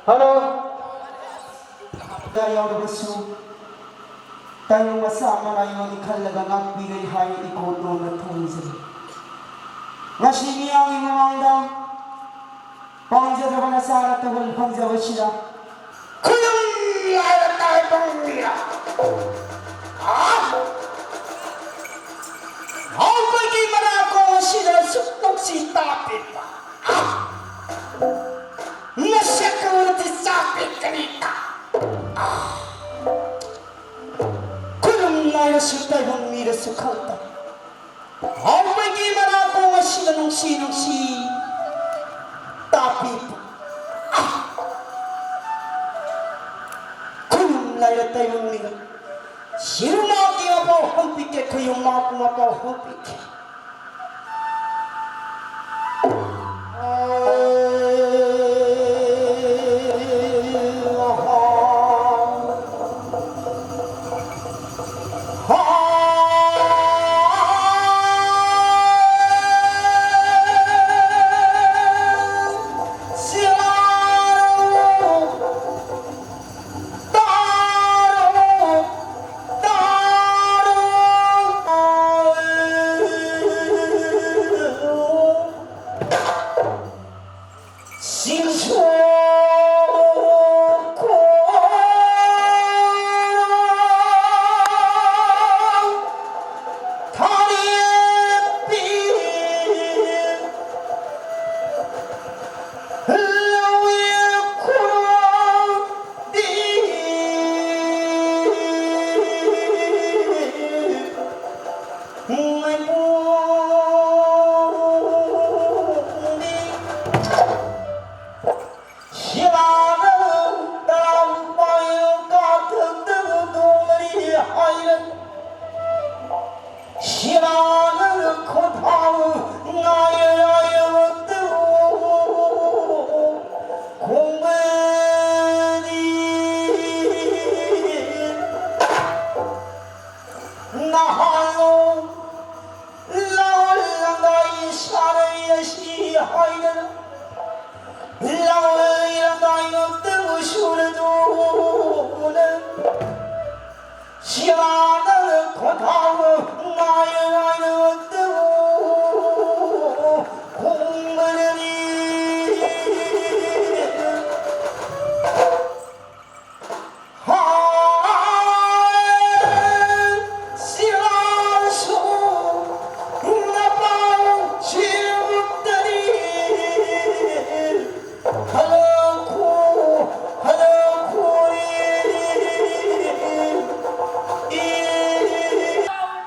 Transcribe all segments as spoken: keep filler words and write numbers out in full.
Hello. ꯌꯥꯎꯔꯕꯁꯨ ꯇꯥꯏꯕꯪ ꯃꯆꯥ ꯑꯃꯅ ꯑꯩꯉꯣꯟꯗ ꯈꯜꯂꯒ ꯉꯥꯛꯄꯤꯔꯦ ꯍꯥꯏ ꯏꯀꯣ ꯇꯣꯟꯅ ꯊꯧꯅꯤꯖꯔꯤ꯫ ꯉꯁꯤ ꯃꯤꯌꯥꯝꯒꯤ ꯃꯃꯥꯡꯗ ꯄꯥꯝꯖꯗ꯭ꯔꯕ ꯅꯆꯥꯅ ꯇꯧꯍꯟ ꯐꯪꯖꯕꯁꯤꯗ ꯈꯨꯌꯨꯝ ꯂꯥꯏꯔ ꯇꯥꯏꯕꯪ ꯃꯤꯔ꯫ ꯍꯥꯎꯕꯒꯤ ꯃꯔꯥ ꯀꯣꯡ ꯑꯁꯤꯗ ꯑꯁꯨꯛ ꯅꯨꯡꯁꯤ ꯇꯥꯕꯤꯕ꯫ ꯃꯁꯛ ꯎꯔꯗꯤ ꯆꯥꯛꯄꯤꯒꯅꯤꯗ꯫ ꯈꯨꯅꯨꯡ ꯂꯥꯏꯔꯁꯨ ꯇꯥꯏꯕꯪ ꯃꯤꯔꯁꯨ ꯈꯪꯗ꯫ ꯍꯥꯎꯕꯒꯤ ꯃꯔꯥ ꯀꯣꯡ ꯑꯁꯤꯗ ꯅꯨꯡꯁꯤ ꯅꯨꯡꯁꯤ ꯇꯥꯛꯄꯤꯕ꯫ ꯈꯨꯅꯨꯡ ꯂꯥꯏꯔ ꯇꯥꯏꯕꯪ ꯃꯤꯔ꯫ ꯁꯤꯔꯨꯃꯥꯀꯤ ꯃꯄꯥꯎ ꯍꯣꯡꯄꯤꯒꯦ, ꯈꯨꯌꯨꯝ ꯃꯥꯄꯨ ꯃꯄꯥꯎ ꯍꯣꯡꯄꯤꯒꯦ꯫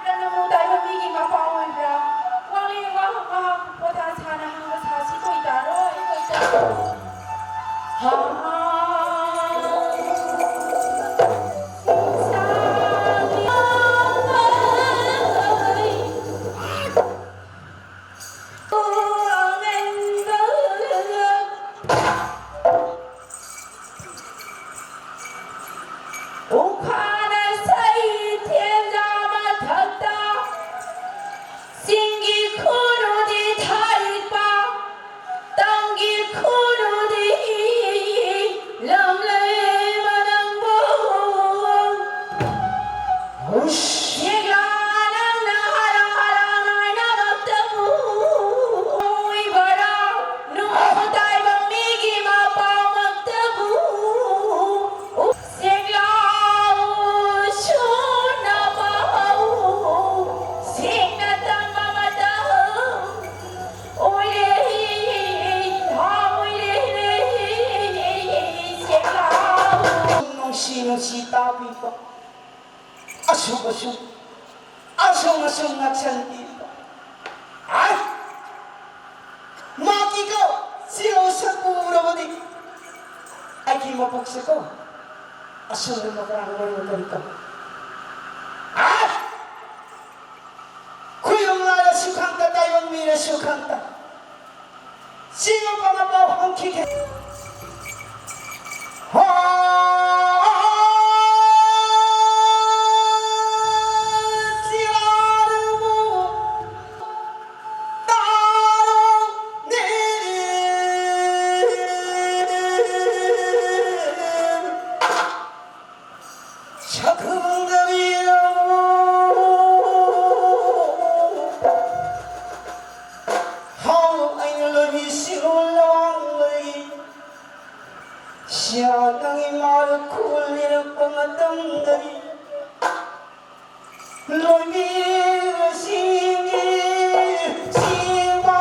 ꯅꯪꯕꯨ ꯇꯥꯏꯕꯪ ꯃꯤꯒꯤ ꯃꯄꯥ ꯑꯣꯏꯕ꯭ꯔꯥ? ꯋꯥꯂꯦ ꯋꯥꯍꯪ ꯉꯥꯏꯍꯥꯛ ꯄꯣꯊꯥ ꯁꯥꯅ ꯍꯪꯕ ꯁꯥꯁꯤ꯫ ꯀꯣꯏ ꯇꯥꯔꯣꯏ, ꯀꯣꯏ ꯇꯥꯔꯣꯏ꯫ ꯍꯥ꯫ ꯎꯈꯥꯅ ꯁꯩꯊꯦꯟꯖꯥ ꯃꯊꯛꯇ, ꯆꯤꯡꯒꯤ ꯈꯨꯅꯨꯗꯤ ꯊꯥꯔꯤꯛꯄ, ꯇꯝꯒꯤ ꯈꯨꯅꯨꯗꯤ ꯂꯝꯂꯩ ꯃꯅꯪꯕꯨ꯫ ꯍꯨꯁ! ꯌꯦꯛꯂꯥ ꯅꯪꯅ ꯍꯔꯥꯎ ꯍꯔꯥꯎ ꯅꯥꯏꯅꯔꯛꯇꯕꯨ꯫ ꯑꯣꯏꯕꯔꯥ? ꯅꯨꯡꯉꯥꯏꯕ ꯇꯥꯏꯕ ꯃꯤꯒꯤ ꯃꯄꯥꯃꯛꯇꯕꯨ꯫ ꯁꯦꯛꯂꯥꯎ ꯁꯨꯅꯕ ꯁꯦꯡꯅ ꯇꯝꯕ ꯃꯇꯝ ꯑꯣꯏꯔꯦ, ꯊꯥ ꯑꯣꯏꯔꯦ, ꯁꯦꯛꯂꯥꯎ꯫ ꯅꯨꯡꯁꯤ ꯅꯨꯡꯁꯤ ꯇꯥꯕꯤꯕ꯫ ꯑꯁꯨꯛ ꯑꯁꯨꯛ, ꯑꯁꯨꯝ ꯑꯁꯨꯝ ꯅꯛꯁꯟꯕꯤꯕ꯫ ꯑꯥꯏ! ꯃꯍꯥꯛꯀꯤꯀꯣ ꯆꯤꯔꯧ ꯁꯛꯄ ꯎꯔꯕꯗꯤ ꯑꯩꯒꯤ ꯃꯄꯨꯛꯁꯦꯀꯣ ꯑꯁꯨꯝꯅ ꯃꯀ꯭ꯔꯥꯡ ꯑꯣꯏꯔꯒꯅꯤꯀꯣ꯫ ꯑꯥꯏ! ꯈꯨꯌꯨꯝ ꯂꯥꯏꯔꯁꯨ ꯈꯪꯗ, ꯇꯥꯏꯕꯪ ꯃꯤꯔꯁꯨ ꯈꯪꯗ꯫ ꯆꯤꯡ ꯑꯃ ꯄꯥꯎ ꯍꯧꯈꯤꯒꯦ꯫ ꯍꯣ, ꯆꯤꯔꯥꯔꯨꯕꯨ ꯇꯥꯔꯣꯅꯦ꯫ ꯁꯛꯈꯪꯗꯕꯤ ꯅꯪ ꯏꯃꯥ ꯈꯨꯜꯂꯤꯔꯛꯄ ꯃꯇꯝꯗꯗꯤ ꯂꯣꯏꯕꯤꯔꯁꯤꯡꯒꯤ ꯁꯤꯕ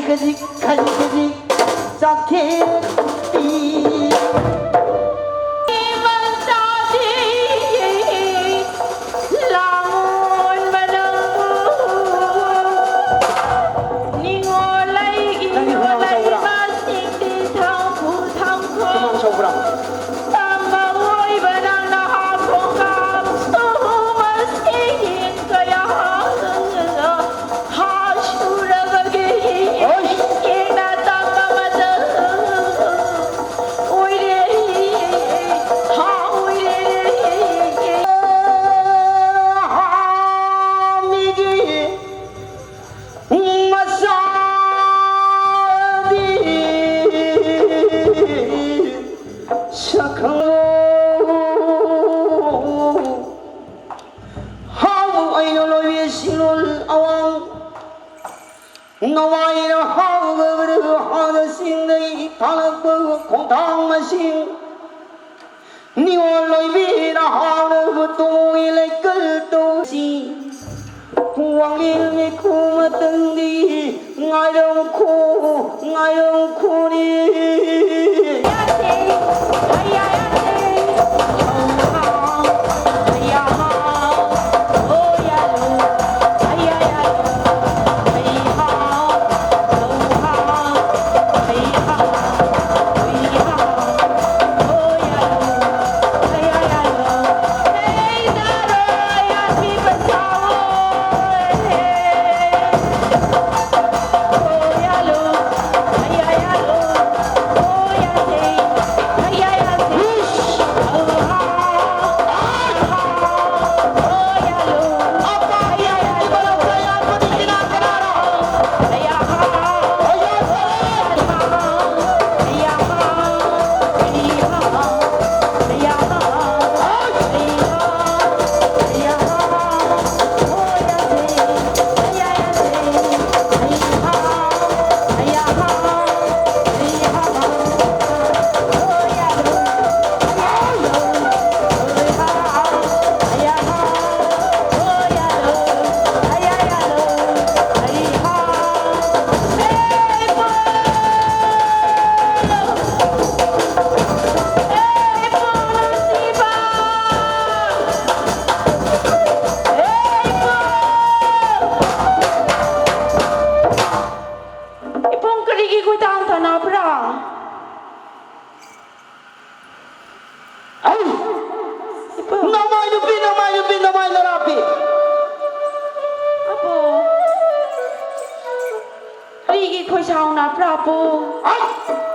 ꯈꯖꯤꯛ ꯈꯖꯤꯛ ꯈꯖꯤꯛ ꯆꯥꯛꯈꯦꯠꯄꯤ꯫ ꯃꯆꯥꯗꯤ ꯂꯥꯡꯑꯣꯟ ꯃꯅꯪꯕꯨ ꯅꯤꯡꯉꯣꯜ ꯂꯩꯒꯤ ꯅꯪꯒꯤ ꯍꯨꯃꯥꯡ ꯁꯧꯕ꯭ꯔꯥ? ꯂꯩꯕꯁꯤꯡꯗꯤ ꯊꯥꯡꯐꯨ ꯊꯥꯡꯐꯨ ꯍꯨꯃꯥꯡ ꯁꯧꯕ꯭ꯔꯥ? ꯇꯝꯕ ꯑꯣꯏꯕ ꯅꯪꯅ ꯍꯥꯞꯄꯣ ꯀꯥꯞꯁꯨ ꯃꯁꯤꯒꯤ ꯀꯌꯥ ꯍꯥꯎ ꯑꯩꯅ ꯂꯣꯏꯕꯤ ꯁꯤꯡꯂꯣꯜ ꯑꯋꯥꯡ ꯅꯋꯥꯏꯅ ꯍꯥꯎꯕ ꯍꯥꯎꯅ ꯆꯤꯡꯗꯩ ꯊꯥꯂꯛꯄ ꯈꯣꯡꯊꯥꯡ ꯃꯁꯤꯡ ꯅꯤꯉꯣꯜ ꯂꯣꯏꯕꯤꯅ ꯍꯥꯎꯅ ꯇꯨꯡꯒꯤ ꯂꯩꯀꯜ ꯇꯧꯁꯤ ꯋꯥꯡꯂꯦꯟ ꯃꯤꯈꯨ ꯃꯇꯪꯗꯤ ꯉꯥꯏꯔꯝꯈꯣ ꯉꯥꯏꯔꯝꯈꯣꯅꯤ꯫ ꯅꯨꯄꯤ ꯅꯃꯥꯏ, ꯅꯨꯄꯤ ꯅꯃꯥꯏ ꯅꯔꯥꯄꯤ꯫ ꯑꯕꯣ, ꯀꯔꯤꯒꯤ ꯈꯣꯏꯁꯥꯎꯅꯕ꯭ꯔꯥ, ꯕꯣ? ꯑꯩ,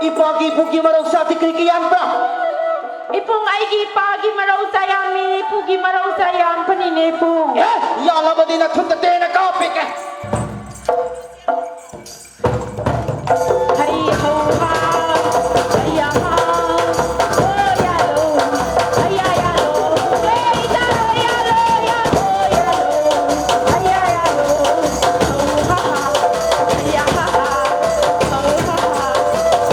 ꯏꯄꯥꯒꯤ ꯏꯄꯨꯒꯤ ꯃꯔꯧ ꯆꯥꯗꯤ ꯀꯔꯤ ꯀꯌꯥꯟꯕ꯭ꯔꯥ? ꯏꯕꯨꯡ, ꯑꯩꯒꯤ ꯏꯄꯥꯒꯤ ꯃꯔꯧ ꯆꯥꯌꯥꯝꯃꯤ, ꯏꯄꯨꯒꯤ ꯃꯔꯧ ꯆꯥꯌꯥꯝꯕꯅꯤꯅꯦ, ꯏꯕꯨꯡ꯫ ꯑꯦ, ꯌꯥꯜꯂꯕꯗꯤ ꯅꯊꯨꯟꯗ ꯇꯦꯟꯅ ꯀꯥꯞꯄꯤꯒꯦ꯫ ꯍꯔꯤ ꯍꯧ ꯍꯥ, ꯍꯩꯌꯥ ꯍꯥ, ꯍꯣ ꯌꯥꯂꯣ, ꯍꯩꯌꯥ ꯌꯥꯂꯣ, ꯍꯦ ꯏꯆꯥ ꯍꯣ ꯌꯥꯂꯣ, ꯌꯥꯂꯣ, ꯌꯥꯂꯣ, ꯍꯩꯌꯥ ꯌꯥꯂꯣ, ꯍꯧ ꯍꯥ ꯍꯥ, ꯍꯩꯌꯥ ꯍꯥ ꯍꯥ, ꯍꯧ ꯍꯥ ꯍꯥ,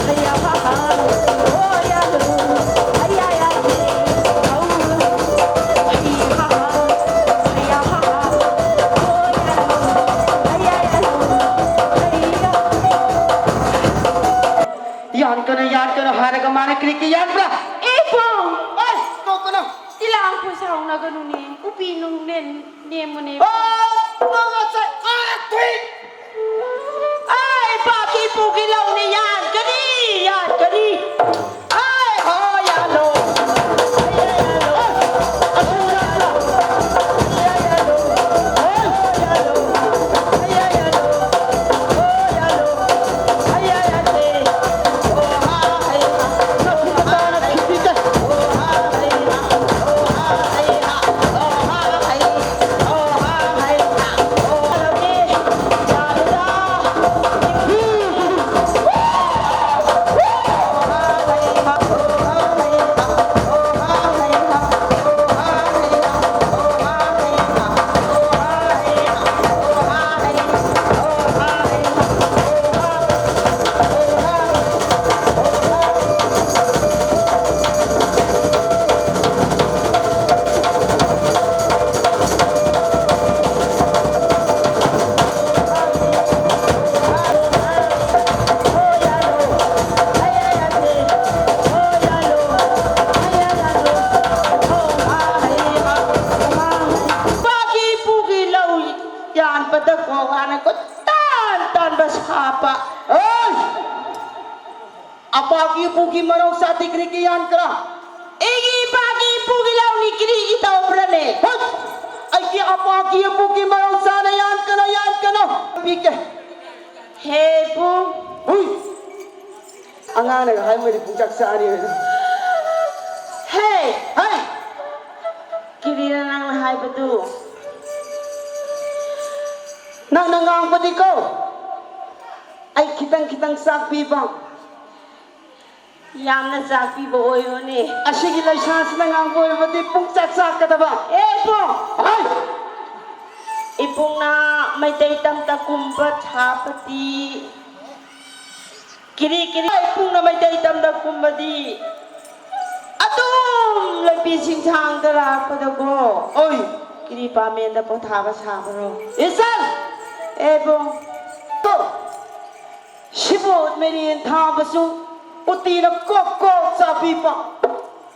ꯍꯩꯌꯥ ꯍꯥ ꯍꯥ, ꯍꯣ ꯌꯥꯂꯣ, ꯍꯩꯌꯥ ꯌꯥꯂꯣ, ꯍꯧ ꯍꯥ ꯍꯥ, ꯍꯩ ꯍꯥ ꯍꯥ, ꯍꯣ ꯌꯥꯂꯣ, ꯍꯩꯌꯥ ꯌꯥꯂꯣ, ꯍꯩꯌꯥ꯫ ꯌꯥꯟꯒꯅꯨ, ꯌꯥꯟꯒꯅꯨ ꯍꯥꯏꯔꯒ ꯃꯥꯅ ꯀꯔꯤꯒꯤ ꯌꯥꯟꯕ꯭ꯔꯥ? ꯏꯕꯨꯡ! ꯑꯩ, ꯇꯣꯛꯀꯅꯨ! ꯏꯂꯥꯡ ꯈꯣꯏꯁꯥꯎꯅꯒꯅꯨꯅꯦ, ꯎꯄꯤ ꯅꯨꯡꯂꯦꯟ ꯅꯦꯝꯃꯨꯅꯦ꯫ ꯑꯣ, ꯇꯣꯛꯑꯁꯦ! ꯑꯥ, ꯊꯨꯏ! ꯑꯩ ꯄꯥꯀꯤ ꯄꯨꯒꯤ ꯂꯧꯅꯤ, ꯌꯥꯟꯒꯅꯤ, ꯌꯥꯟꯒꯅꯤ! ꯑꯩ, ꯍꯣ, ꯌꯥꯜꯂꯣ! ꯄꯥꯀꯤ ꯄꯨꯒꯤ ꯂꯧ ꯌꯥꯟꯕꯗ ꯀꯣ ꯋꯥꯅ ꯀꯣꯏꯇꯥꯟ ꯇꯥꯟꯕ ꯁꯥꯄ꯫ ꯑꯦ! ꯑꯄꯥꯒꯤ ꯏꯄꯨꯒꯤ ꯃꯔꯧ ꯆꯥꯗꯤ ꯀꯔꯤꯒꯤ ꯌꯥꯟꯈ꯭ꯔꯥ? ꯑꯩꯒꯤ ꯏꯄꯥꯒꯤ ꯏꯄꯨꯒꯤ ꯂꯧꯅꯤ ꯀꯔꯤꯒꯤ ꯇꯧꯕ꯭ꯔꯥ? ꯄꯥꯀꯤ ꯑꯄꯨꯛꯀꯤ ꯃꯔꯧ ꯆꯥꯅ ꯌꯥꯟꯀꯅꯨ, ꯌꯥꯟꯀꯅꯨ꯫ ꯄꯤꯒꯦ꯫ ꯍꯦ ꯏꯕꯨꯡ꯫ ꯍꯨꯏ꯫ ꯑꯉꯥꯡꯅꯒ ꯍꯥꯏꯕꯗꯤ ꯄꯨꯡꯆꯥꯛ ꯆꯥꯛꯑꯅꯤ ꯍꯥꯏꯗꯣ꯫ ꯍꯦ꯫ ꯍꯦ꯫ ꯀꯔꯤꯅꯣ ꯅꯪꯅ ꯍꯥꯏꯕꯗꯨ? ꯅꯪꯅ ꯉꯥꯡꯕꯗꯤꯀꯣ, ꯑꯩ ꯈꯤꯇꯪ ꯈꯤꯇꯪ ꯆꯥꯛꯄꯤꯕ꯫ ꯌꯥꯝꯅ ꯆꯥꯛꯄꯤꯕ ꯑꯣꯏꯌꯨꯅꯦ꯫ ꯑꯁꯤꯒꯤ ꯂꯩꯁꯥꯁꯤꯅ ꯉꯥꯡꯕ ꯑꯣꯏꯔꯕꯗꯤ ꯄꯨꯡꯆꯥꯛ ꯆꯥꯛꯀꯗꯕ꯫ ꯑꯦ ꯏꯕꯨꯡ! ꯍꯥꯏ! ꯏꯕꯨꯡꯅ ꯃꯩꯇꯩ ꯇꯝꯗ ꯀꯨꯝꯕ ꯊꯥꯕꯗꯤ ꯀꯤꯔꯤ ꯀꯤꯔꯤ ꯏꯕꯨꯡꯅ ꯃꯩꯇꯩ ꯇꯝꯗ ꯀꯨꯝꯕꯗꯤ ꯑꯗꯨꯝ ꯂꯝꯕꯤ ꯆꯤꯡꯁꯥꯡꯗ ꯂꯥꯛꯄꯗꯀꯣ꯫ ꯑꯣꯏ! ꯀꯤꯔꯤ ꯄꯥꯃꯦꯟꯗ ꯄꯣꯊꯥꯕ ꯁꯥꯕ꯭ꯔꯣ? ꯏꯆꯟ! ꯑꯦ ꯏꯕꯨꯡ! ꯇꯣ! ꯁꯤꯕꯣꯠ ꯃꯦꯔꯦꯟ ꯊꯥꯕꯁꯨ ꯎꯇꯤꯅ ꯀꯣꯛ ꯀꯣꯛ ꯆꯥꯕꯤꯕ꯫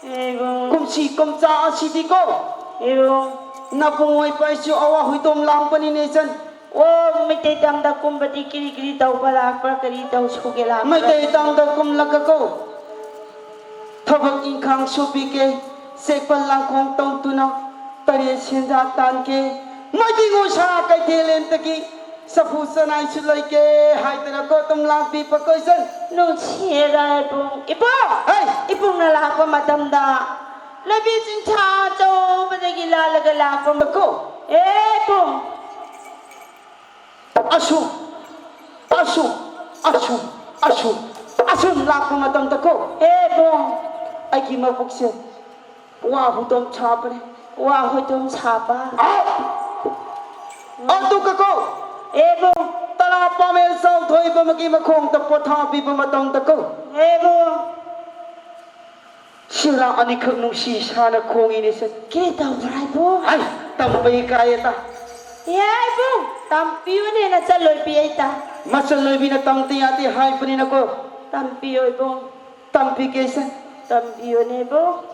ꯏꯕꯨꯡ꯫ ꯀꯨꯝꯁꯤ ꯀꯨꯝꯆꯥ ꯑꯁꯤꯗꯤꯀꯣ꯫ ꯏꯕꯨꯡ꯫ ꯅꯕꯨꯡ ꯑꯣꯏꯕ ꯑꯩꯁꯨ ꯑꯋꯥ ꯍꯨꯏꯗꯣꯝ ꯂꯥꯡꯕꯅꯤꯅꯦ ꯏꯆꯟ꯫ ꯑꯣ, ꯃꯩꯇꯩ ꯇꯝꯗ ꯀꯨꯝꯕꯗꯤ ꯀꯔꯤ ꯀꯔꯤ ꯇꯧꯕ ꯂꯥꯛꯄ꯭ꯔꯥ, ꯀꯔꯤ ꯇꯧ ꯁꯨꯒꯦ ꯂꯥꯛꯄ꯭ꯔꯥ? ꯃꯩꯇꯩ ꯇꯝꯗ ꯀꯨꯝꯂꯒꯀꯣ꯫ ꯊꯕꯛ ꯏꯪꯈꯥꯡ ꯁꯨꯕꯤꯒꯦ, ꯆꯦꯛꯄꯜ ꯂꯥꯡꯈꯣꯡ ꯇꯧꯗꯨꯅ ꯇꯔꯦꯠ ꯁꯦꯟꯖꯥ ꯇꯥꯟꯒꯦ, ꯃꯩꯇꯩ ꯉꯣꯁꯥ ꯀꯩꯊꯦꯜ ꯂꯦꯟꯗꯒꯤ ꯆꯐꯨ ꯆꯅꯥꯏꯁꯨ ꯂꯩꯒꯦ ꯍꯥꯏꯗꯅꯀꯣ ꯑꯗꯨꯝ ꯂꯥꯛꯄꯤꯕ ꯀꯣꯏꯁꯟ꯫ ꯅꯨꯡꯁꯤꯌꯦꯗ ꯏꯕꯨꯡ꯫ ꯏꯕꯨꯡ! ꯍꯩ! ꯏꯕꯨꯡꯅ ꯂꯥꯛꯄ ꯃꯇꯝꯗ ꯂꯝꯕꯤ ꯆꯤꯡꯁꯥ ꯑꯆꯧꯕꯗꯒꯤ ꯂꯥꯜꯂꯒ ꯂꯥꯛꯄ ꯃꯀꯣ꯫ ꯑꯦ ꯏꯕꯨꯡ! ꯑꯁꯨꯝ, ꯑꯁꯨꯝ, ꯑꯁꯨꯝ, ꯑꯁꯨꯝ, ꯑꯁꯨꯝ ꯂꯥꯛꯄ ꯃꯇꯝꯗꯀꯣ꯫ ꯑꯦ ꯏꯕꯨꯡ! ꯑꯩꯒꯤ ꯃꯕꯨꯛꯁꯦ ꯋꯥ ꯍꯨꯗꯣꯝ ꯁꯥꯕꯅꯦ꯫ ꯋꯥ ꯍꯨꯗꯣꯝ ꯁꯥꯕ꯫ ꯑꯥ! ꯑꯗꯨꯒꯀꯣ꯫ ꯑꯦ ꯏꯕꯨꯡ! ꯇꯔꯥ ꯄꯥꯃꯦꯜ ꯆꯥꯎꯊꯣꯏꯕ ꯑꯃꯒꯤ ꯃꯈꯣꯡꯗ ꯄꯣꯊꯥꯕꯤꯕ ꯃꯇꯝꯗꯀꯣ꯫ ꯑꯦ ꯏꯕꯨꯡ! ꯁꯤꯔꯥ ꯑꯅꯤꯈꯛ ꯅꯨꯡꯁꯤ ꯁꯥꯅ ꯈꯣꯡꯉꯤꯅꯦ ꯁꯦ꯫ ꯀꯔꯤ ꯇꯧꯕ꯭ꯔꯥ ꯏꯕꯨꯡ? ꯑꯩ ꯇꯝꯕ ꯏꯀꯥꯏꯌꯦ ꯇꯥ꯫ ꯌꯥꯏ ꯏꯕꯨꯡ, ꯇꯝꯕꯤꯌꯨꯅꯦ ꯅꯆꯜꯂꯣꯏꯕꯤ ꯑꯩ ꯇꯥ꯫ ꯃꯆꯜꯂꯣꯏꯕꯤꯅ ꯇꯝꯗ ꯌꯥꯗꯦ ꯍꯥꯏꯕꯅꯤꯅꯀꯣ꯫ ꯇꯝꯕꯤꯌꯣ ꯏꯕꯨꯡ꯫ ꯇꯝꯕꯤꯒꯦ ꯁꯦ꯫ ꯇꯝꯕꯤꯌꯨꯅꯦ ꯏꯕꯨꯡ꯫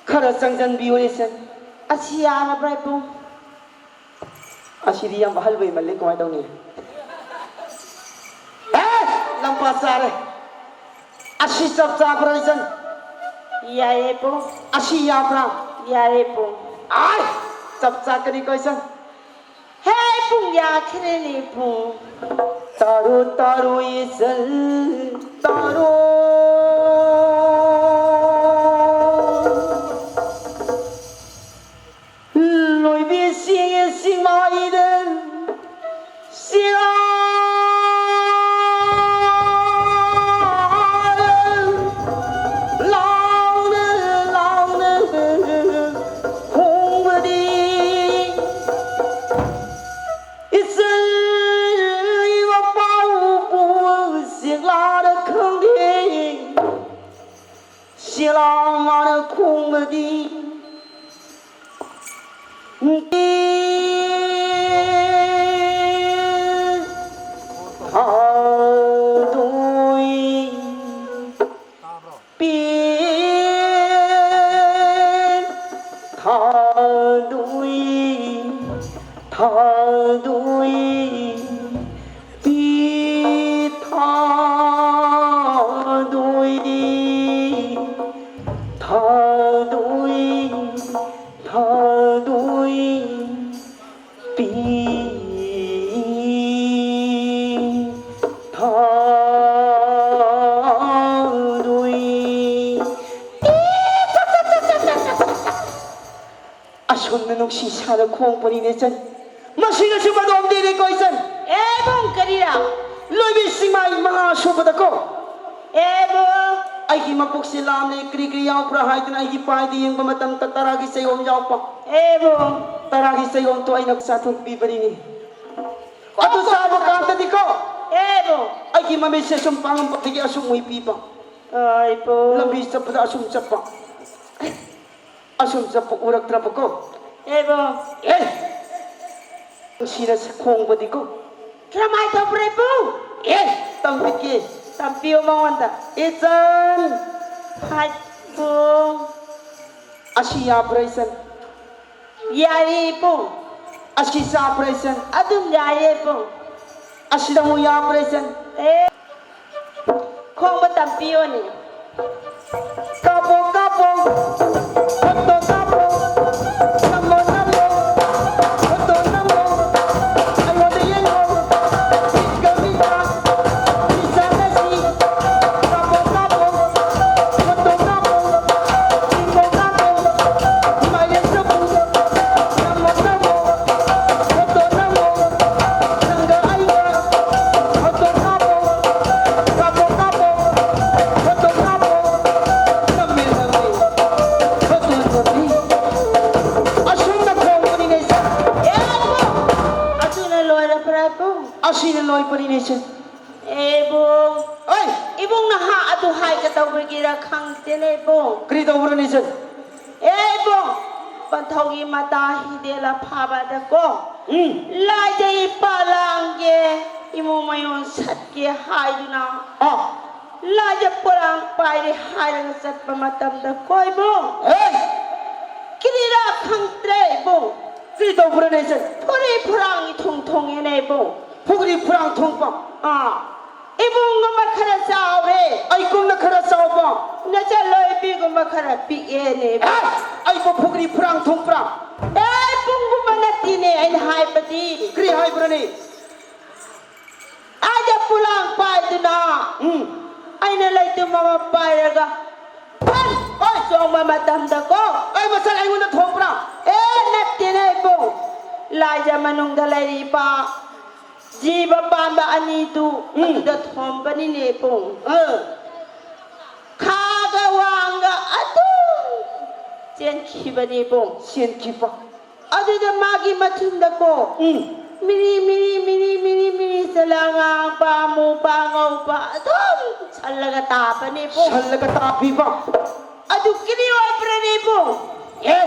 ꯈꯔ ꯆꯪꯖꯟꯕꯤꯌꯨꯅꯦ ꯁꯦ꯫ ꯑꯁꯤ ꯌꯥꯔꯕ꯭ꯔꯥ ꯏꯕꯨꯡ? ꯑꯁꯤꯗꯤ ꯌꯥꯝ ꯑꯍꯜ ꯑꯣꯏꯃꯜꯂꯦ, ꯀꯃꯥꯏ ꯇꯧꯅꯤ? ꯑꯦ! ꯂꯝꯄꯥ ꯆꯥꯔꯦ꯫ ꯑꯁꯤ ꯆꯞ ꯆꯥꯕ꯭ꯔꯥ, ꯏꯆꯟ? ꯌꯥꯏꯌꯦ ꯏꯕꯨꯡ꯫ ꯑꯁꯤ ꯌꯥꯕ꯭ꯔꯥ? ꯌꯥꯏꯌꯦ ꯏꯕꯨꯡ꯫ ꯑꯥꯏ! ꯆꯞ ꯆꯥꯀꯅꯤꯀꯣ ꯏꯆꯟ꯫ ꯍꯦ, ꯄꯨꯡ ꯌꯥꯈ꯭ꯔꯦꯅꯦ ꯄꯨꯡ꯫ ꯇꯥꯔꯣ ꯇꯥꯔꯣ ꯏꯆꯟ ꯇꯥꯔꯣ꯫ ꯂꯣꯏꯕꯤ ꯆꯤꯡꯉꯦ ꯆꯤꯡꯃꯥꯏꯗ ꯁꯤꯔꯥ ꯂꯥꯎꯅ ꯂꯥꯎꯅ ꯈꯣꯡꯕꯗꯤ ꯏꯆꯜ ꯏꯃꯥ ꯄꯥꯎ ꯄꯨ ꯆꯦꯛꯂꯥꯗ ꯈꯪꯗꯦ꯫ ꯁꯤꯂꯥꯡ ꯃꯥꯅ ꯈꯣꯡꯕꯗꯤ ꯊꯥꯗꯣꯏ ꯄꯤ ꯊꯥꯗꯣꯏ ꯊꯥꯗꯣꯏ ꯄꯤ ꯊꯥꯗꯣꯏ ꯊꯥꯗꯣꯏ ꯊꯥꯗꯣꯏ ꯄꯤ ꯊꯥꯗꯣꯏ꯫ ꯑꯁꯨꯝꯅ ꯅꯨꯡꯁꯤ ꯁꯥꯅ ꯈꯣꯡꯕꯅꯤꯅꯦ ꯏꯆꯟ꯫ ꯃꯁꯤꯅꯁꯨ ꯃꯗꯣꯝꯗꯤꯅꯦꯀꯣ ꯏꯆꯟ꯫ ꯑꯦꯕꯨꯡ, ꯀꯔꯤꯔꯥ? ꯂꯣꯏꯕꯤ ꯁꯤꯡꯃꯥꯏ ꯃꯉꯥ ꯁꯨꯕꯗꯀꯣ꯫ ꯑꯦꯕꯨꯡ꯫ ꯑꯩꯒꯤ ꯃꯄꯨꯛꯁꯦ ꯂꯥꯝꯂꯦ, ꯀꯔꯤ ꯀꯔꯤ ꯌꯥꯎꯕ꯭ꯔꯥ ꯍꯥꯏꯗꯨꯅ ꯑꯩꯒꯤ ꯄꯥꯏꯗ ꯌꯦꯡꯕ ꯃꯇꯝꯗ ꯇꯔꯥꯒꯤ ꯆꯩꯌꯣꯝ ꯌꯥꯎꯕ꯫ ꯑꯦꯕꯨꯡ꯫ ꯇꯔꯥꯒꯤ ꯆꯩꯌꯣꯝꯗꯣ ꯑꯩꯅ ꯆꯥꯊꯣꯛꯄꯤꯕꯅꯤꯅꯦ꯫ ꯑꯗꯨ ꯆꯥꯕ ꯀꯥꯟꯗꯗꯤꯀꯣ꯫ ꯑꯦꯕꯨꯡ꯫ ꯑꯩꯒꯤ ꯃꯃꯤꯠꯁꯦ ꯁꯨꯝ ꯄꯥꯡꯉꯝꯕꯗꯒꯤ ꯑꯁꯨꯝ ꯎꯏꯕꯤꯕ꯫ ꯑꯩꯕꯨꯡ꯫ ꯂꯝꯕꯤ ꯆꯠꯄꯗ ꯑꯁꯨꯝ ꯆꯠꯄ꯫ ꯑꯁꯨꯝ ꯆꯠꯄ ꯎꯔꯛꯇ꯭ꯔꯕꯀꯣ꯫ ꯑꯦꯕꯣ꯫ ꯑꯦ! ꯅꯨꯡꯁꯤꯅ ꯈꯣꯡꯕꯗꯤꯀꯣ꯫ ꯀꯔꯝꯍꯥꯏ ꯇꯧꯕ꯭ꯔꯦ ꯏꯕꯨꯡ? ꯑꯦ! ꯇꯝꯕꯤꯒꯦ꯫ ꯇꯝꯕꯤꯌꯨ ꯃꯉꯣꯟꯗ꯫ ꯏꯆꯟ! ꯍꯥꯏ ꯏꯕꯨꯡ꯫ ꯑꯁꯤ ꯌꯥꯕ꯭ꯔꯥ ꯏꯆꯟ? ꯌꯥꯏꯌꯦ ꯏꯕꯨꯡ꯫ ꯑꯁꯤ ꯆꯥꯕ꯭ꯔꯥ ꯏꯆꯟ? ꯑꯗꯨꯝ ꯌꯥꯏꯌꯦ ꯏꯕꯨꯡ꯫ ꯑꯁꯤꯗ ꯑꯃꯨꯛ ꯌꯥꯕ꯭ꯔꯥ ꯏꯆꯟ? ꯑꯦ꯫ ꯈꯣꯡꯕ ꯇꯝꯕꯤꯌꯣꯅꯦ꯫ ꯀꯥꯞꯄꯣ, ꯀꯥꯞꯄꯣ, ꯐꯣꯇꯣ ꯀꯥꯞꯄꯣ, ꯅꯝꯃꯣ, ꯅꯝꯃꯣ, ꯑꯣꯏꯕꯅꯤꯅꯦ ꯏꯆꯟ꯫ ꯑꯦ ꯏꯕꯨꯡ, ꯑꯩ! ꯏꯕꯨꯡ ꯅꯍꯥ ꯑꯗꯨ ꯍꯥꯏꯒꯗꯧꯕꯒꯤꯔ ꯈꯪꯗꯦꯅꯦ ꯏꯕꯨꯡ꯫ ꯀꯔꯤ ꯇꯧꯕ꯭ꯔꯅꯦ ꯏꯆꯟ? ꯑꯦ ꯏꯕꯨꯡ, ꯄꯟꯊꯧꯒꯤ ꯃꯇꯥ ꯍꯤꯗꯦꯜ ꯑꯐꯥꯕꯗꯀꯣ, ꯎꯝ꯫ ꯂꯥꯏꯗ ꯏꯄꯥ ꯂꯥꯡꯒꯦ, ꯏꯃꯨꯡ ꯃꯌꯣꯟ ꯁꯠꯀꯦ ꯍꯥꯏꯗꯨꯅ, ꯑꯥ꯫ ꯂꯥꯏꯗ ꯄꯣꯂꯥꯡ ꯄꯥꯏꯔꯦ ꯍꯥꯏꯔꯒ ꯆꯠꯄ ꯃꯇꯝꯗ ꯀꯣ ꯏꯕꯨꯡ, ꯑꯦ! ꯀꯔꯤꯔꯥ ꯈꯪꯗ꯭ꯔꯦ ꯏꯕꯨꯡ꯫ ꯀꯔꯤ ꯇꯧꯕ꯭ꯔꯅꯦ ꯏꯆꯟ? ꯐꯨꯔꯤ ꯐꯨꯔꯥꯡ ꯏꯊꯨꯡ ꯊꯨꯡꯉꯦꯅꯦ ꯏꯕꯨꯡ꯫ ꯐꯨꯒ꯭ꯔꯤ ꯐꯨꯔꯥꯡ ꯊꯨꯡꯕ? ꯑꯥ꯫ ꯏꯕꯨꯡꯒꯨꯝꯕ ꯈꯔ ꯆꯥꯎꯔꯦ꯫ ꯑꯩꯒꯨꯝꯅ ꯈꯔ ꯆꯥꯎꯕ? ꯅꯆꯜꯂꯣꯏꯕꯤꯒꯨꯝꯕ ꯈꯔ ꯄꯤꯛꯑꯦꯅꯦ ꯏꯕꯨꯡ꯫ ꯑꯦ! ꯑꯩꯕꯨ ꯐꯨꯒ꯭ꯔꯤ ꯐꯨꯔꯥꯡ ꯊꯨꯡꯕ꯭ꯔꯥ? ꯑꯦ, ꯏꯕꯨꯡꯒꯨꯝꯕ ꯅꯠꯇꯦꯅꯦ ꯑꯩꯅ ꯍꯥꯏꯕꯗꯤ꯫ ꯀꯔꯤ ꯍꯥꯏꯕ꯭ꯔꯅꯦ? ꯑꯩꯗ ꯄꯨꯂꯥꯡ ꯄꯥꯏꯗꯨꯅ, ꯎꯝ꯫ ꯑꯩꯅ ꯂꯩꯇꯨꯝ ꯑꯃ ꯄꯥꯏꯔꯒ ꯐꯟ ꯍꯣꯏ꯫ ꯆꯣꯡꯕ ꯃꯇꯝꯗꯀꯣ꯫ ꯑꯩ ꯃꯁꯛ ꯑꯩꯉꯣꯟꯗ ꯊꯣꯛꯄ꯭ꯔꯥ? ꯑꯦ, ꯅꯠꯇꯦꯅꯦ ꯏꯕꯨꯡ꯫ ꯂꯥꯏꯖ ꯃꯅꯨꯡꯗ ꯂꯩꯔꯤꯕ ꯖꯤꯕ ꯄꯥꯟꯕ ꯑꯅꯤꯗꯨ ꯎꯝ꯫ ꯑꯗꯨꯗ ꯊꯣꯝꯕꯅꯤꯅꯦ ꯏꯕꯨꯡ꯫ ꯑ꯫ ꯈꯥꯒ ꯋꯥꯡꯒ ꯑꯗꯨꯝ ꯆꯦꯟꯈꯤꯕꯅꯤ ꯏꯕꯨꯡ꯫ ꯆꯦꯟꯈꯤꯕ? ꯑꯗꯨꯗ ꯃꯥꯒꯤ ꯃꯊꯨꯟꯗꯀꯣ, ꯎꯝ꯫ ꯃꯤꯔꯤ, ꯃꯤꯔꯤ, ꯃꯤꯔꯤ, ꯃꯤꯔꯤ, ꯃꯤꯔꯤ ꯆꯠꯂ ꯑꯉꯥꯡꯕ, ꯑꯃꯨꯕ, ꯑꯉꯧꯕ ꯑꯗꯨꯝ ꯁꯜꯂꯒ ꯇꯥꯕꯅꯦꯕꯣ꯫ ꯁꯜꯂꯒ ꯇꯥꯕꯤꯕ? ꯑꯗꯨ ꯀꯔꯤ ꯑꯣꯏꯕ꯭ꯔꯅꯦꯕꯣ? ꯑꯦ!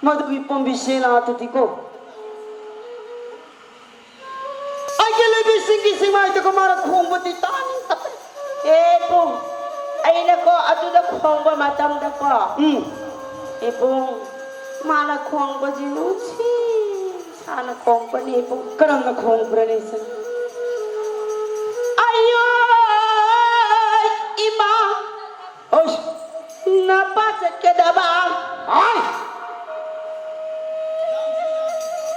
ꯃꯗꯨꯒꯤ ꯄꯣꯝꯕꯤ ꯁꯦꯂꯥꯗꯨꯗꯤꯀꯣ, ꯑꯩꯒꯤ ꯂꯩꯕꯤꯁꯤꯡꯒꯤ ꯁꯤꯡꯃꯥꯏꯗꯒ ꯃꯥꯅ ꯈꯣꯡꯕꯗꯤ ꯇꯥꯅꯤꯡꯗꯕ꯫ ꯑꯦ ꯄꯨꯡ, ꯑꯩꯅꯀꯣ ꯑꯗꯨꯗ ꯈꯣꯡꯕ ꯃꯇꯝꯗꯀꯣ, ꯎꯝ꯫ ꯑꯦ ꯄꯨꯡ, ꯃꯥꯅ ꯈꯣꯡꯕꯁꯤ ꯅꯨꯡꯁꯤ ꯁꯥꯅ ꯈꯣꯡꯕꯅꯦ ꯄꯨꯡ꯫ ꯀꯔꯝꯅ ꯈꯣꯡꯕ꯭ꯔꯅꯦ ꯏꯆꯟ? ꯑꯌꯣ, ꯏꯃꯥ꯫ ꯑꯁ! ꯅꯄꯥ ꯆꯠꯀꯗꯕ꯫ ꯍꯥꯏ!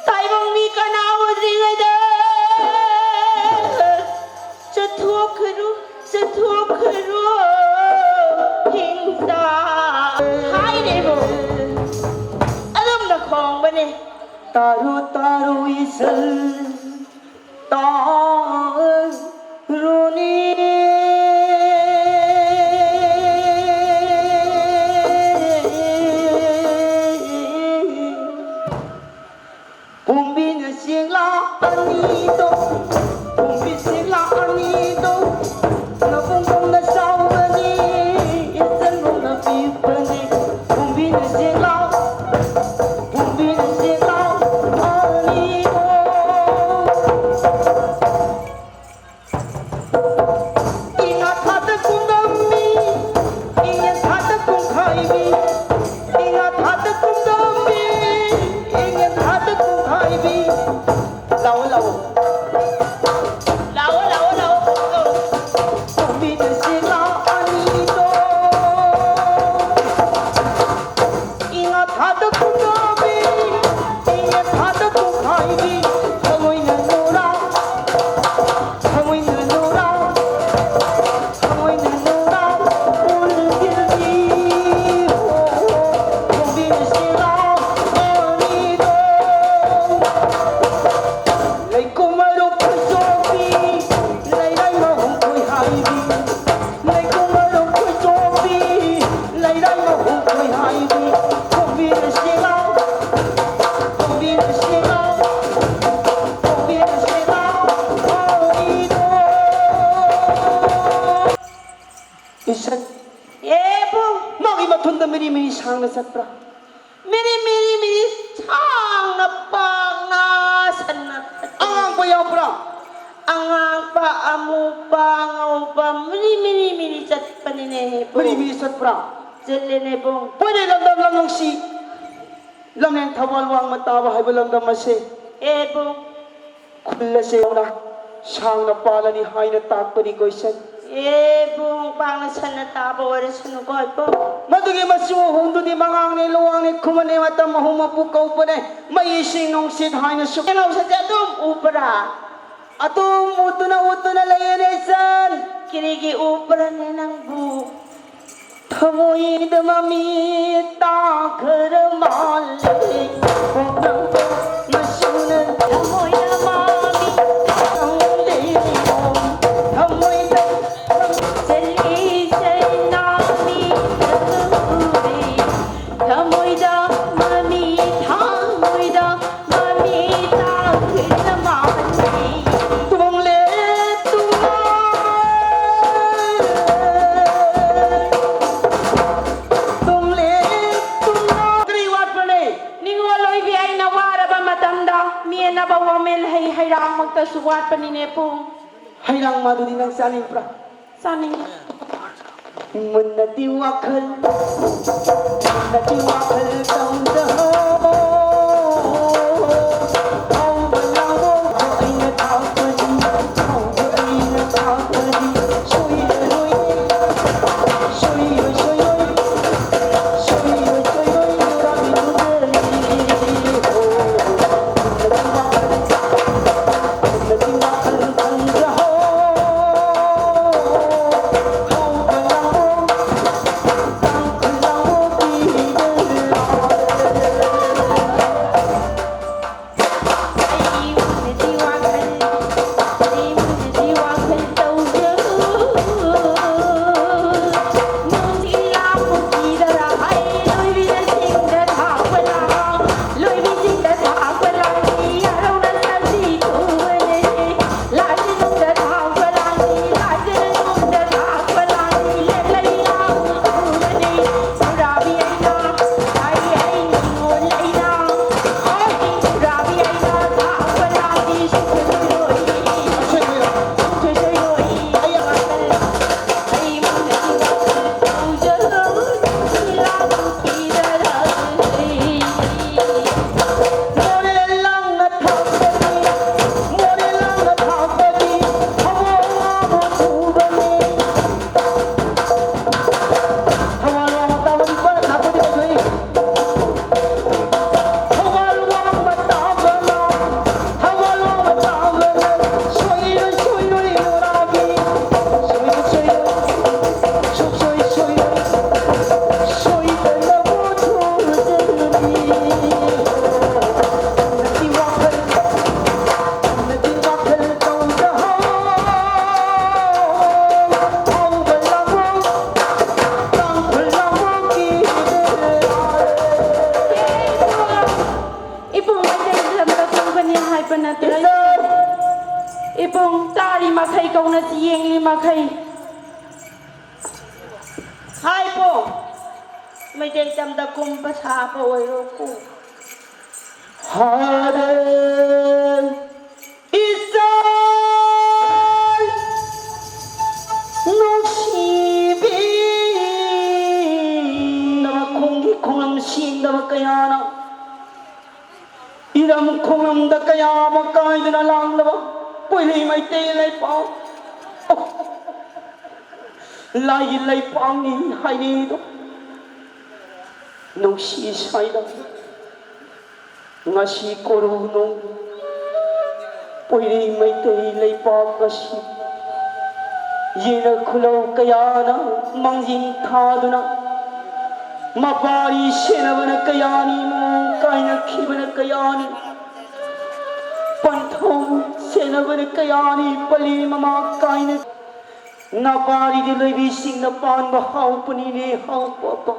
ꯇꯥꯏꯕꯪ ꯃꯤ ꯀꯅꯥ ꯎꯗ꯭ꯔꯤꯉꯩꯗ ꯆꯠꯊꯣꯛꯈ꯭ꯔꯣ, ꯆꯠꯊꯣꯛꯈ꯭ꯔꯣ, ꯍꯤꯡꯁꯥ꯫ ꯍꯥꯏꯔꯦꯕꯣ꯫ ꯑꯗꯨꯝꯅ ꯈꯣꯡꯕꯅꯦ꯫ ꯇꯥꯔꯨ, ꯇꯥꯔꯨ, ꯏꯆꯜ꯫ ꯇꯥꯔꯨꯅꯤ꯫ ꯄꯣꯝꯕꯤꯅ ꯆꯦꯡꯂꯥ ꯑꯅꯤꯗꯣ ꯆꯦꯜꯂꯥꯎ, ꯄꯨꯝꯕꯤꯅ ꯆꯦꯜꯂꯥꯎ, ꯑꯅꯤꯗꯣ꯫ ꯏꯉꯥ ꯊꯥꯗ ꯀꯨꯝꯗꯝꯃꯤ, ꯏꯉꯦꯟ ꯊꯥꯗ ꯀꯨꯝꯈꯥꯏꯕꯤ, ꯏꯉꯥ ꯊꯥꯗ ꯀꯨꯝꯗꯝꯃꯤ, ꯏꯉꯦꯟ ꯊꯥꯗ ꯀꯨꯝꯈꯥꯏꯕꯤ꯫ ꯂꯥꯛꯑꯣ, ꯂꯥꯛꯑꯣ꯫ ꯂꯥꯛꯑꯣ, ꯂꯥꯛꯑꯣ, ꯂꯥꯛꯑꯣ, ꯂꯥꯛꯑꯣ꯫ ꯇꯣꯝꯕꯤꯅ ꯁꯦꯂꯥ ꯑꯅꯤꯗꯣ꯫ ꯏꯉꯥ ꯊꯥꯗ ꯀꯨꯝꯗꯝꯃꯤ, ꯏꯉꯦꯟ ꯊꯥꯗ ꯀꯨꯝꯈꯥꯏꯕꯤ꯫ ꯊꯃꯣꯏꯅ ꯅꯨꯔꯥ, ꯊꯃꯣꯏꯅ ꯅꯨꯔꯥ, ꯊꯃꯣꯏꯅ ꯅꯨꯔꯥ ꯎꯔꯕꯤꯜꯒꯤ꯫ ꯍꯣ, ꯍꯣ, ꯇꯣꯝꯕꯤꯅ ꯁꯦꯂꯥ ꯑꯅꯤꯗꯣ꯫ ꯂꯩꯀꯨꯃꯔꯨ ꯈꯣꯏꯆꯣꯝꯕꯤ, ꯂꯩꯔꯥꯏ ꯃꯍꯨꯝ ꯈꯣꯏꯍꯥꯏꯕꯤ꯫ ꯂꯩꯀꯨꯃꯔꯨ ꯈꯣꯏꯆꯣꯝꯕꯤ, ꯂꯩꯔꯥꯏ ꯃꯍꯨꯝ ꯈꯣꯏꯍꯥꯏꯕꯤ꯫ ꯈꯣꯝꯕꯤꯔꯁꯤꯔꯣ, ꯈꯣꯝꯕꯤꯔꯁꯤꯔꯣ, ꯈꯣꯝꯕꯤꯔꯁꯤꯔꯣ, ꯈꯣꯝꯕꯤꯔꯣ꯫ ꯏꯁꯠ꯫ ꯑꯦ ꯕꯨꯡ꯫ ꯃꯥꯒꯤ ꯃꯊꯨꯟꯗ ꯃꯤꯔꯤ ꯃꯤꯔꯤ ꯁꯥꯡꯅ ꯆꯠꯄ꯭ꯔꯥ? ꯃꯤꯔꯤ ꯃꯤꯔꯤ ꯃꯤꯔꯤ ꯁꯥꯡꯅ ꯄꯥꯛꯅ ꯁꯟꯅ ꯆꯠꯄꯅꯦ꯫ ꯑꯉꯥꯡꯕ ꯌꯥꯎꯕ꯭ꯔꯥ? ꯑꯉꯥꯡꯕ, ꯑꯃꯨꯕ, ꯑꯉꯧꯕ, ꯃꯤꯔꯤ ꯃꯤꯔꯤ ꯃꯤꯔꯤ ꯆꯠꯄꯅꯤꯅꯦ ꯕꯨꯡ꯫ ꯃꯤꯔꯤ ꯃꯤꯔꯤ ꯆꯠꯄ꯭ꯔꯥ? ꯆꯠꯂꯦꯅꯦ ꯕꯨꯡ꯫ ꯍꯣꯏꯅꯦ, ꯂꯝꯗꯝ ꯂꯝꯂꯣꯡꯁꯤ ꯂꯝꯂꯦꯟ ꯊꯧꯕꯥꯜ ꯋꯥꯡꯃ ꯇꯥꯕ ꯍꯥꯏꯕ ꯂꯝꯗꯝ ꯑꯁꯦ꯫ ꯑꯦ ꯕꯨꯡ꯫ ꯈꯨꯜ ꯑꯁꯦ ꯌꯥꯎꯅ ꯁꯥꯡꯅ ꯄꯥꯜꯂꯅꯤ ꯍꯥꯏꯅ ꯇꯥꯛꯄꯅꯤ ꯀꯣꯏꯁꯟ꯫ ꯑꯦ ꯕꯨꯡ, ꯄꯥꯛꯅ ꯁꯟꯅ ꯇꯥꯕ ꯑꯣꯏꯔꯁꯅꯨꯀꯣ ꯏꯕꯨꯡ꯫ ꯃꯗꯨꯒꯤ ꯃꯆꯨ ꯑꯍꯨꯝꯗꯨꯗꯤ ꯃꯉꯥꯡꯅꯦ, ꯂꯨꯋꯥꯡꯅꯦ, ꯈꯨꯃꯟꯅꯦ, ꯃꯇꯝ ꯑꯍꯨꯝ ꯃꯄꯨ ꯀꯧꯕꯅꯦ꯫ ꯃꯩ, ꯏꯁꯤꯡ, ꯅꯨꯡꯁꯤꯠ ꯍꯥꯏꯅꯁꯨ꯫ ꯀꯩꯅꯣꯁꯤꯗꯤ ꯑꯗꯨꯝ ꯎꯕ꯭ꯔꯥ? ꯑꯗꯨꯝ ꯎꯠꯇꯨꯅ ꯎꯠꯇꯨꯅ ꯂꯩꯌꯦꯅꯦ ꯏꯆꯟ꯫ ꯀꯔꯤꯒꯤ ꯎꯕ꯭ꯔꯅꯦ ꯅꯪꯕꯨ? ꯊꯃꯣꯏꯗ ꯃꯃꯤ ꯇꯥꯈ꯭ꯔ ꯃꯥꯜꯂꯦ꯫ ꯈꯣꯡꯅꯝ ꯃꯆꯨꯅ ꯊꯃꯣꯏꯗ ꯃꯃꯤ ꯇꯥꯈ꯭ꯔꯦ꯫ ꯊꯃꯣꯏꯗ ꯆꯦꯜꯂꯤ ꯆꯩꯅꯥꯕꯤ ꯎꯔꯦ꯫ ꯊꯃꯣꯏꯗ ꯃꯃꯤ, ꯊꯃꯣꯏꯗ ꯃꯃꯤ ꯇꯥꯈꯤꯗ꯭ꯔ ꯃꯥꯜꯂꯦ꯫ ꯇꯨꯝꯂꯦ, ꯇꯨꯝꯂꯦ, ꯇꯨꯝꯂꯦ, ꯇꯨꯝꯂꯦ꯫ ꯃꯦꯟꯅꯕ ꯋꯥꯃꯦꯜ ꯍꯩ ꯍꯩꯔꯥꯡꯃꯛꯇꯁꯨ ꯋꯥꯠꯄꯅꯤꯅꯦ ꯄꯨꯡ꯫ ꯍꯩꯔꯥꯡ ꯃꯔꯨꯗꯤ ꯅꯪ ꯆꯥꯅꯤꯡꯕ꯭ꯔꯥ? ꯆꯥꯅꯤꯡꯉꯤ꯫ ꯃꯨꯟꯅꯗꯤ ꯋꯥꯈꯜ, ꯃꯨꯟꯅꯗꯤ ꯋꯥꯈꯜ ꯇꯧꯖꯍꯧ꯫ ꯍꯧꯕ ꯂꯥꯡꯕ ꯑꯩꯅ ꯊꯥꯛꯄꯅꯤ, ꯍꯧꯕ ꯑꯩꯅ ꯊꯥꯛꯄꯅꯤ꯫ ꯁꯣꯏꯔꯣꯏ, ꯁꯣꯏꯔꯣꯏ, ꯁꯣꯏꯔꯣꯏ, ꯁꯣꯏꯔꯣꯏ, ꯁꯣꯏꯔꯣꯏ, ꯁꯣꯏꯔꯣꯏ, ꯅꯨꯔꯥꯕꯤ ꯅꯨꯔꯥꯕꯤ꯫ ꯍꯣ, ꯃꯨꯟꯅꯗꯤ ꯋꯥꯈꯜ ꯏꯕꯨꯡ, ꯃꯩꯇꯩ ꯂꯝꯗ ꯀꯨꯝꯒꯅꯤ ꯍꯥꯏꯕ ꯅꯠꯇ꯭ꯔꯣ? ꯏꯕꯨꯡ, ꯇꯥꯔꯤ ꯃꯈꯩ ꯀꯧꯅꯁꯤ, ꯌꯦꯡꯂꯤ ꯃꯈꯩ꯫ ꯍꯥꯏꯕꯣ, ꯃꯩꯇꯩ ꯇꯝꯗ ꯀꯨꯝꯕ ꯁꯥꯕ ꯑꯣꯏꯔꯣꯀꯣ꯫ ꯍꯥꯔꯦ ꯏꯆꯥ ꯅꯨꯡꯁꯤꯕꯤ, ꯅꯃ ꯈꯣꯡꯒꯤ ꯈꯣꯡꯂꯝ ꯁꯦꯡꯗꯕ ꯀꯌꯥꯅ ꯏꯔꯝ ꯈꯣꯡꯂꯝꯗ ꯀꯌꯥ ꯑꯃ ꯀꯥꯏꯗꯨꯅ ꯂꯥꯡꯂꯕ ꯄꯣꯏꯔꯩ ꯃꯩꯇꯩ ꯂꯩꯄꯥꯛ, ꯂꯥꯏꯒꯤ ꯂꯩꯄꯥꯛꯅꯤ ꯍꯥꯏꯅꯩꯗꯣ ꯅꯨꯡꯁꯤ ꯁ꯭ꯋꯥꯏꯗ꯫ ꯉꯁꯤ ꯀꯣꯔꯧꯅꯧ ꯄꯣꯏꯔꯩ ꯃꯩꯇꯩ ꯂꯩꯄꯥꯛ ꯑꯁꯤ ꯌꯦꯅ ꯈꯨꯂꯧ ꯀꯌꯥꯅ ꯃꯥꯡꯖꯤꯟ ꯊꯥꯗꯨꯅ ꯃꯄꯥꯔꯤ ꯁꯦꯟꯅꯕꯅ ꯀꯌꯥꯅꯤ, ꯃꯑꯣꯡ ꯀꯥꯏꯅꯈꯤꯕꯅ ꯀꯌꯥꯅꯤ, ꯄꯟꯊꯧ ꯁꯦꯟꯅꯕꯅ ꯀꯌꯥꯅꯤ, ꯄꯂꯤ ꯃꯃꯥ ꯀꯥꯏꯅ ꯅꯄꯥꯔꯤꯗꯤ ꯂꯣꯏꯕꯤꯁꯤꯡꯅ ꯄꯥꯟꯕ ꯍꯥꯎꯄꯅꯤꯅꯦ, ꯍꯥꯎꯄ ꯑꯄꯥ꯫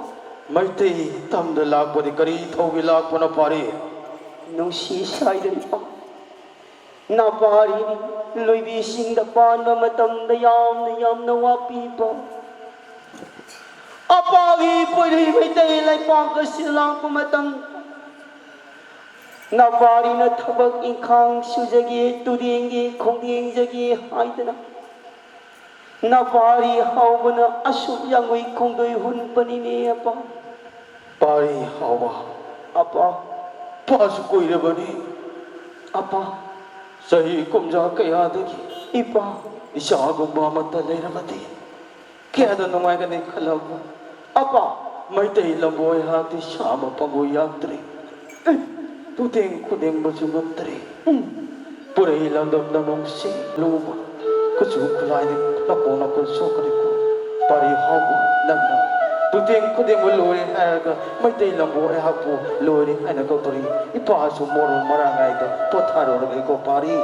ꯃꯩꯇꯩ ꯇꯝꯗ ꯂꯥꯛꯄꯗꯤ ꯀꯔꯤ ꯊꯧꯒꯤ ꯂꯥꯛꯄꯅ ꯐꯔꯦ? ꯅꯨꯡꯁꯤ ꯁꯥꯏꯗꯅ ꯅꯄꯥꯔꯤꯗꯤ ꯂꯣꯏꯕꯤꯁꯤꯡꯗ ꯄꯥꯟꯕ ꯃꯇꯝꯗ ꯌꯥꯝꯅ ꯌꯥꯝꯅ ꯋꯥꯄꯤꯕ꯫ ꯑꯄꯥꯒꯤ ꯄꯣꯏꯔꯩ ꯃꯩꯇꯩ ꯂꯩꯄꯥꯛ ꯑꯁꯤꯗ ꯂꯥꯛꯄ ꯃꯇꯝ ꯅꯄꯥꯔꯤꯅ ꯊꯕꯛ ꯏꯪꯈꯥꯡ ꯁꯨꯖꯒꯦ, ꯇꯨꯔꯦꯟꯒꯤ ꯈꯣꯡꯗꯦꯡꯖꯒꯦ ꯍꯥꯏꯗꯅ ꯅꯄꯥꯔꯤ ꯍꯥꯎꯕꯅ ꯑꯁꯨꯛ ꯌꯥꯡꯒꯨꯏ ꯈꯣꯡꯗꯣꯏ ꯍꯨꯟꯕꯅꯤꯅꯦ ꯑꯄꯥ꯫ ꯄꯥꯔꯤ ꯍꯥꯎꯕ꯫ ꯑꯄꯥ꯫ ꯄꯥꯁꯨ ꯀꯨꯏꯔꯕꯅꯤ꯫ ꯑꯄꯥ꯫ ꯆꯍꯤ ꯀꯨꯝꯖꯥ ꯀꯌꯥꯗꯒꯤ ꯏꯄꯥ꯫ ꯏꯆꯥꯒꯨꯝꯕ ꯑꯃꯠꯇ ꯂꯩꯔꯕꯗꯤ ꯀꯌꯥꯗ ꯅꯨꯡꯉꯥꯏꯒꯅꯤ ꯈꯜꯂꯕ꯫ ꯑꯄꯥ꯫ ꯃꯩꯇꯩ ꯂꯝꯕꯣꯏ ꯍꯥꯛꯇꯤ ꯁꯥꯃ ꯄꯪꯒꯣꯏ ꯌꯥꯛꯇ꯭ꯔꯦ꯫ ꯎꯝ꯫ ꯇꯨꯇꯦꯡ ꯈꯨꯗꯦꯡꯕꯁꯨ ꯉꯝꯗ꯭ꯔꯦ꯫ ꯎꯝ꯫ ꯄꯨꯔꯩ ꯂꯝꯗꯝ ꯅꯃꯣꯡꯁꯤ ꯂꯨꯕ ꯀꯨꯆꯨ ꯈꯨꯂꯥꯏꯗꯤ ꯂꯀꯣ ꯂꯀꯣ ꯁꯣꯛꯈ꯭ꯔꯦꯀꯣ꯫ ꯄꯥꯔꯤ ꯍꯥꯎꯕ ꯅꯪꯅ ꯇꯨꯇꯦꯡ ꯈꯨꯗꯦꯡꯕ ꯂꯣꯏꯔꯦ ꯍꯥꯏꯔꯒ ꯃꯩꯇꯩ ꯂꯝꯕꯣꯏ ꯑꯩꯍꯥꯛꯄꯨ ꯂꯣꯏꯔꯦ ꯍꯥꯏꯅ ꯀꯧꯊꯣꯔꯛꯏ꯫ ꯏꯄꯥꯁꯨ ꯃꯔꯨ ꯃꯔꯥꯡ ꯉꯥꯏꯗ ꯄꯣꯊꯥꯔꯨꯔꯒꯦꯀꯣ ꯄꯥꯔꯤ꯫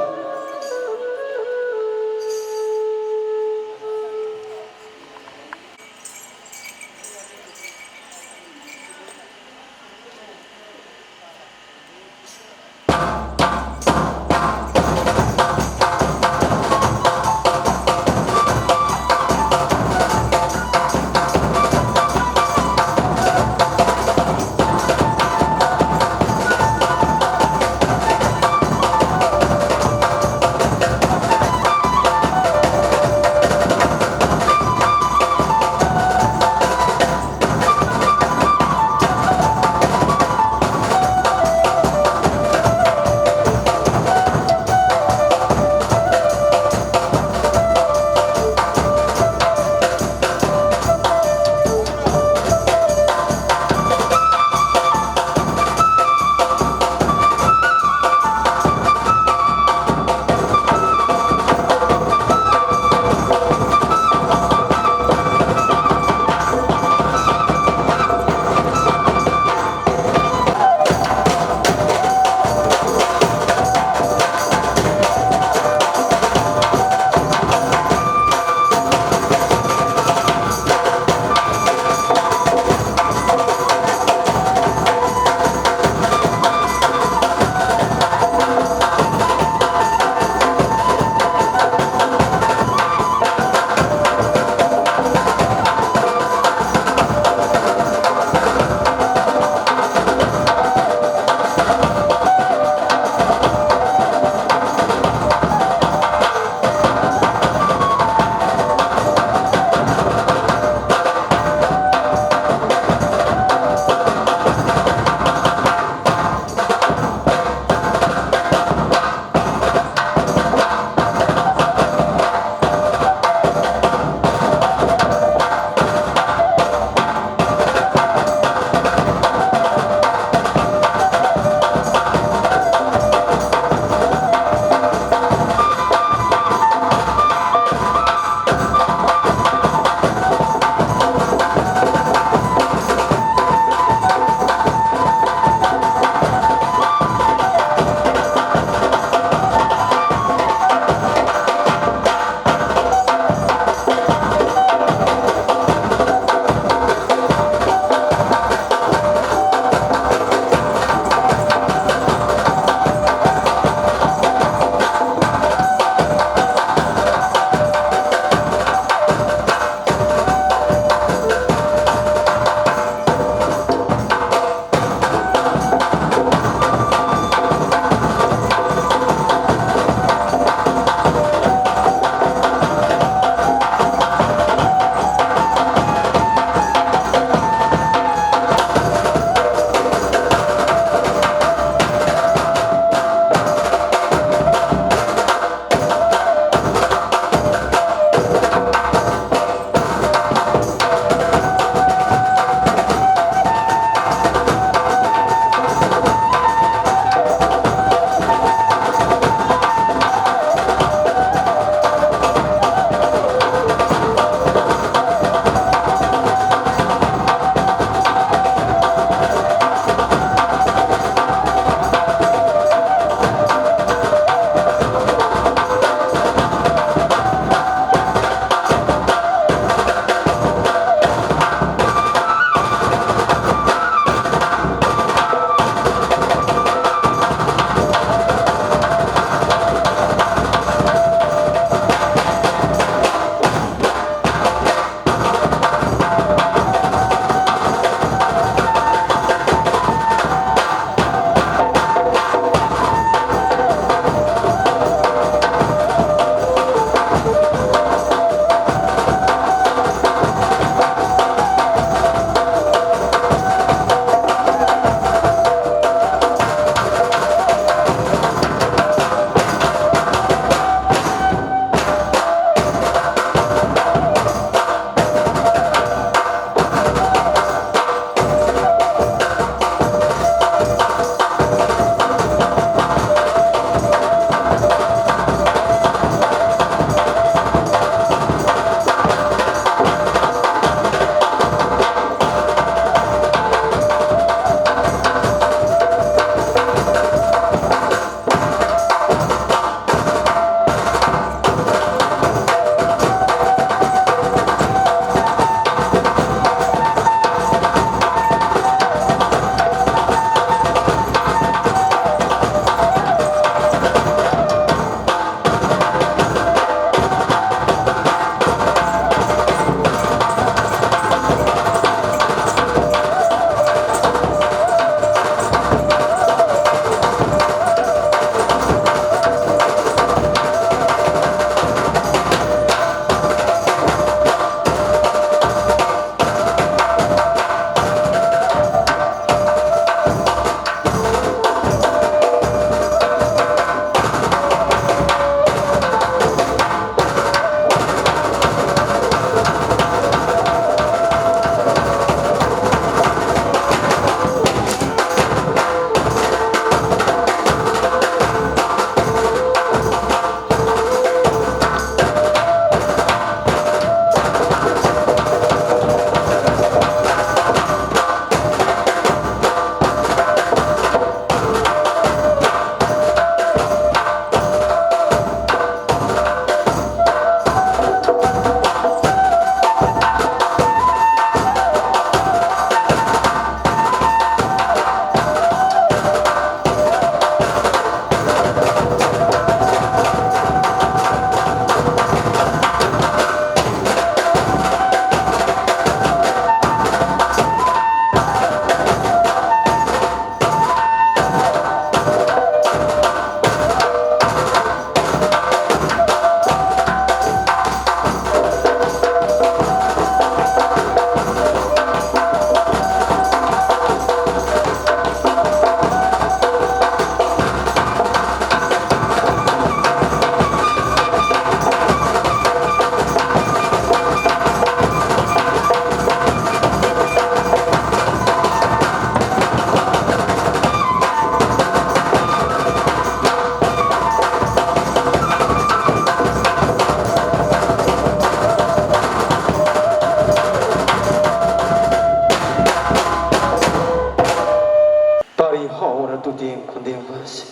ꯍꯧꯔ ꯇꯨꯇꯦꯡ ꯈꯨꯟꯗꯦꯡꯕ ꯑꯁꯤ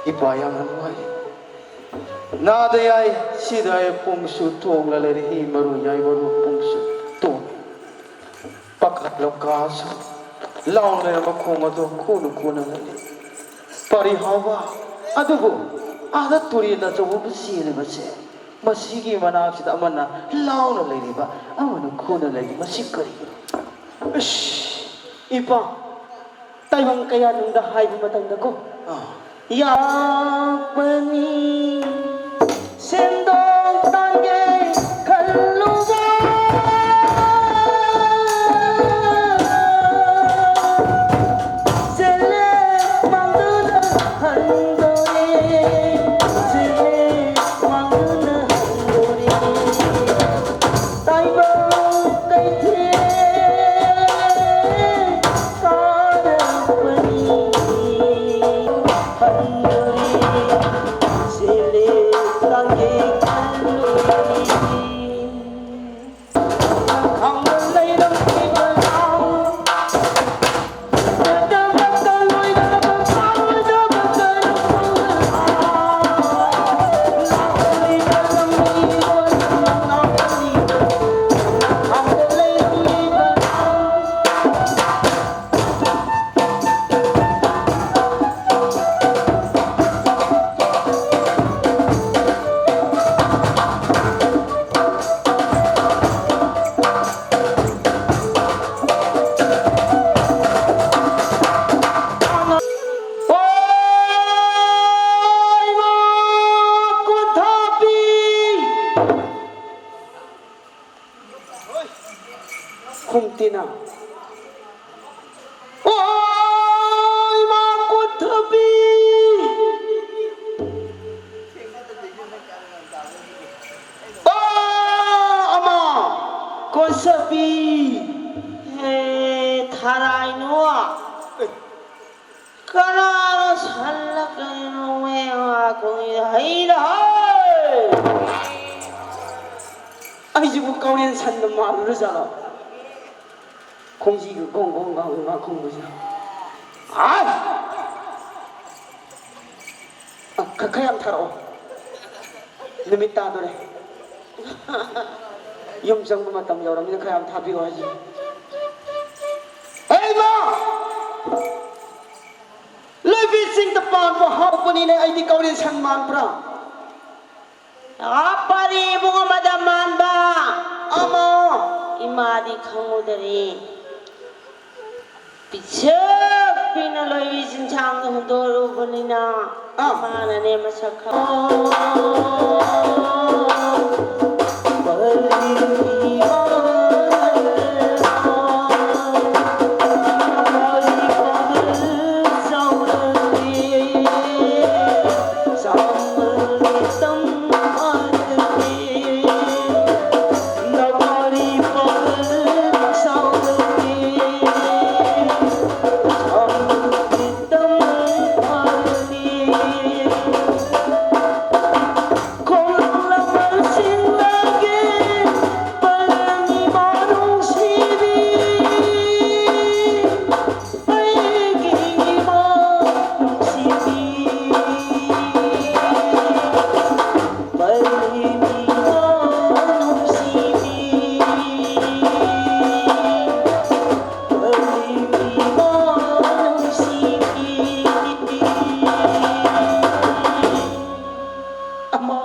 ꯏꯄꯥ ꯌꯥꯝꯅ ꯅꯨꯡꯉꯥꯏꯔꯤ꯫ ꯅꯥꯗ ꯌꯥꯏ, ꯁꯤꯗ ꯌꯥꯏ, ꯄꯨꯡꯁꯨ ꯇꯣꯡꯂ ꯂꯩꯔꯦ꯫ ꯍꯤ ꯃꯔꯨ ꯌꯥꯏ, ꯃꯔꯨ ꯄꯨꯡꯁꯨ ꯇꯣꯡꯉꯤ꯫ ꯄꯥꯈꯠꯂꯣ ꯀꯥꯁꯨ ꯂꯥꯎꯅ ꯂꯩꯔꯝꯕ ꯈꯣꯡ ꯑꯗꯨ ꯈꯨꯅ ꯈꯨꯅ ꯂꯩꯔꯦ꯫ ꯄꯥꯔꯤ ꯍꯥꯎꯕ ꯑꯗꯨꯕꯨ ꯑꯥꯗ ꯇꯨꯔꯦꯜ ꯑꯆꯧꯕ ꯑꯃ ꯆꯦꯜꯂꯤꯕꯁꯦ, ꯃꯁꯤꯒꯤ ꯃꯅꯥꯛꯁꯤꯗ ꯑꯃꯅ ꯂꯥꯎꯅ ꯂꯩꯔꯤꯕ, ꯑꯃꯅ ꯈꯨꯅ ꯂꯩꯔꯤ꯫ ꯃꯁꯤ ꯀꯔꯤꯒꯤꯅꯣ? ꯏꯁ, ꯏꯄꯥ, ꯇꯥꯏꯕꯪ ꯀꯌꯥꯅꯨꯡꯗ ꯍꯥꯏꯕ ꯃꯇꯝꯗꯀꯣ, ꯑꯥ꯫ ꯌꯥꯄꯅꯤ ꯁꯦꯟꯗꯣꯡ ꯇꯥꯟꯒꯦ ꯈꯜꯂꯨꯕ꯫ ꯆꯦꯜꯂꯦ ꯃꯥꯡꯗꯨꯅ ꯍꯟꯗꯣꯔꯦ, ꯆꯦꯜꯂꯦ ꯃꯥꯡꯗꯨꯅ ꯍꯟꯗꯣꯔꯦ꯫ ꯇꯥꯏꯕꯪ ꯀꯩꯊꯦꯜ ꯀꯥꯔꯛꯄꯅꯤ, ꯍꯟꯗꯣꯔꯦ, ꯆꯦꯜꯂꯦ ꯂꯥꯡꯒꯦ ꯈꯜꯂꯨꯔꯦ꯫ ꯈꯨꯝꯇꯤꯅ꯫ ꯑꯣ ꯏꯃꯥ ꯀꯣꯊꯕꯤ! ꯑꯣ ꯑꯃ ꯀꯣꯊꯕꯤ! ꯍꯦ ꯊꯔꯥꯏꯅꯣ! ꯀꯅꯥꯅꯣ ꯁꯜꯂ ꯀꯩꯅꯣ ꯃꯌꯥ ꯈꯣꯡꯉꯤꯗ ꯍꯩꯗ ꯍꯩ! ꯑꯩꯁꯤꯕꯨ ꯀꯥꯎꯔꯦꯟ ꯁꯟꯗ ꯃꯥꯜꯂꯨꯔ ꯖꯥꯠꯂꯣ? ꯈꯣꯡꯖꯤꯒ ꯒꯣꯡ ꯒꯣꯡ ꯒꯥꯡ ꯉꯥ ꯈꯣꯡꯕꯁꯦ꯫ ꯑꯥꯏ! ꯈ- ꯈꯔ ꯌꯥꯝ ꯊꯥꯔꯛꯑꯣ꯫ ꯅꯨꯃꯤꯠ ꯇꯥꯗꯣꯔꯦ꯫ ꯌꯨꯝ ꯆꯪꯕ ꯃꯇꯝ ꯌꯧꯔꯝꯅꯤꯅ ꯈꯔ ꯌꯥꯝ ꯊꯥꯕꯤꯔꯣ ꯍꯥꯏꯁꯤꯅꯤ꯫ ꯑꯩ ꯏꯃꯥ! ꯂꯣꯏꯕꯤꯁꯤꯡꯗ ꯄꯥꯟꯕ ꯍꯥꯎꯕꯅꯤꯅꯦ, ꯑꯩꯗꯤ ꯀꯧꯔꯤ ꯁꯟ ꯃꯥꯟꯕ꯭ꯔꯥ? ꯑꯥ, ꯄꯥꯔꯤ ꯏꯕꯨꯡ ꯑꯃꯗ ꯃꯥꯟꯕ꯫ ꯑꯃ꯫ ꯏꯃꯥꯗꯤ ꯈꯪꯉꯨꯗꯔꯦ꯫ ꯄꯤꯁꯛ ꯄꯤꯛꯅ ꯂꯣꯏꯕꯤ ꯆꯤꯟꯁꯥꯡꯗ ꯍꯨꯟꯗꯣꯛꯎꯕꯅꯤꯅ ꯑꯥ꯫ ꯏꯃꯥꯅꯅꯦ ꯃꯁꯛ ꯈꯪ- ꯑꯃ,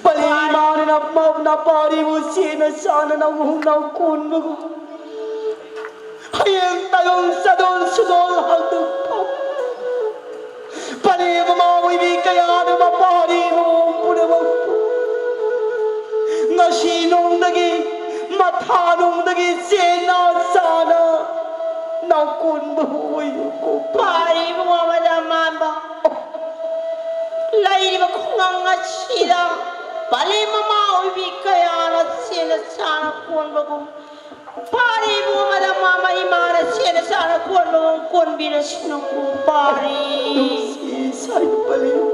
ꯄꯂꯦꯝ ꯏꯃꯥꯅ ꯅꯄꯥ-, ꯅꯄꯥꯔꯤꯕꯨ ꯆꯦꯅ ꯆꯥꯅ ꯅꯧ ꯅꯧ ꯀꯣꯟꯕꯒꯨꯝ, ꯍꯌꯦꯡ ꯇꯥꯏꯕꯪ ꯆꯥꯗꯣꯟ ꯁꯨꯗꯣꯟ ꯍꯥꯡꯗꯣꯛꯄ ꯄꯂꯦꯝ ꯃꯃꯥ ꯑꯣꯏꯕꯤ ꯀꯌꯥꯅ ꯃꯄꯥꯔꯤꯕꯨ ꯄꯨꯝꯅꯃꯛꯄꯨ ꯉꯁꯤ ꯅꯣꯡꯗꯒꯤ, ꯃꯊꯥ ꯅꯣꯡꯗꯒꯤ ꯆꯦꯅ ꯆꯥꯅ ꯅꯧ ꯀꯣꯟꯕ ꯑꯣꯏꯌꯨꯀꯣ꯫ ꯄꯥꯔꯤꯕꯨ ꯑꯃꯗ ꯃꯥꯟꯕ ꯂꯩꯔꯤꯕ ꯈꯨꯡꯒꯪ ꯑꯁꯤꯗ ꯄꯂꯦꯝ ꯃꯃꯥ ꯑꯣꯏꯕꯤ ꯀꯌꯥꯅ ꯆꯦꯅ ꯆꯥꯅ ꯀꯣꯟꯕꯒꯨꯝ, ꯄꯥꯔꯤ ꯏꯕꯨꯡ ꯑꯃꯗ ꯃꯥꯃ ꯏꯃꯥꯅ ꯆꯦꯅ ꯆꯥꯅ ꯀꯣꯟꯕꯒꯨꯝ ꯀꯣꯟꯕꯤꯔꯁꯅꯨꯀꯣ ꯄꯥꯔꯤ꯫ ꯅꯨꯡꯁꯤ ꯁꯥꯏ ꯄꯂꯦꯝ,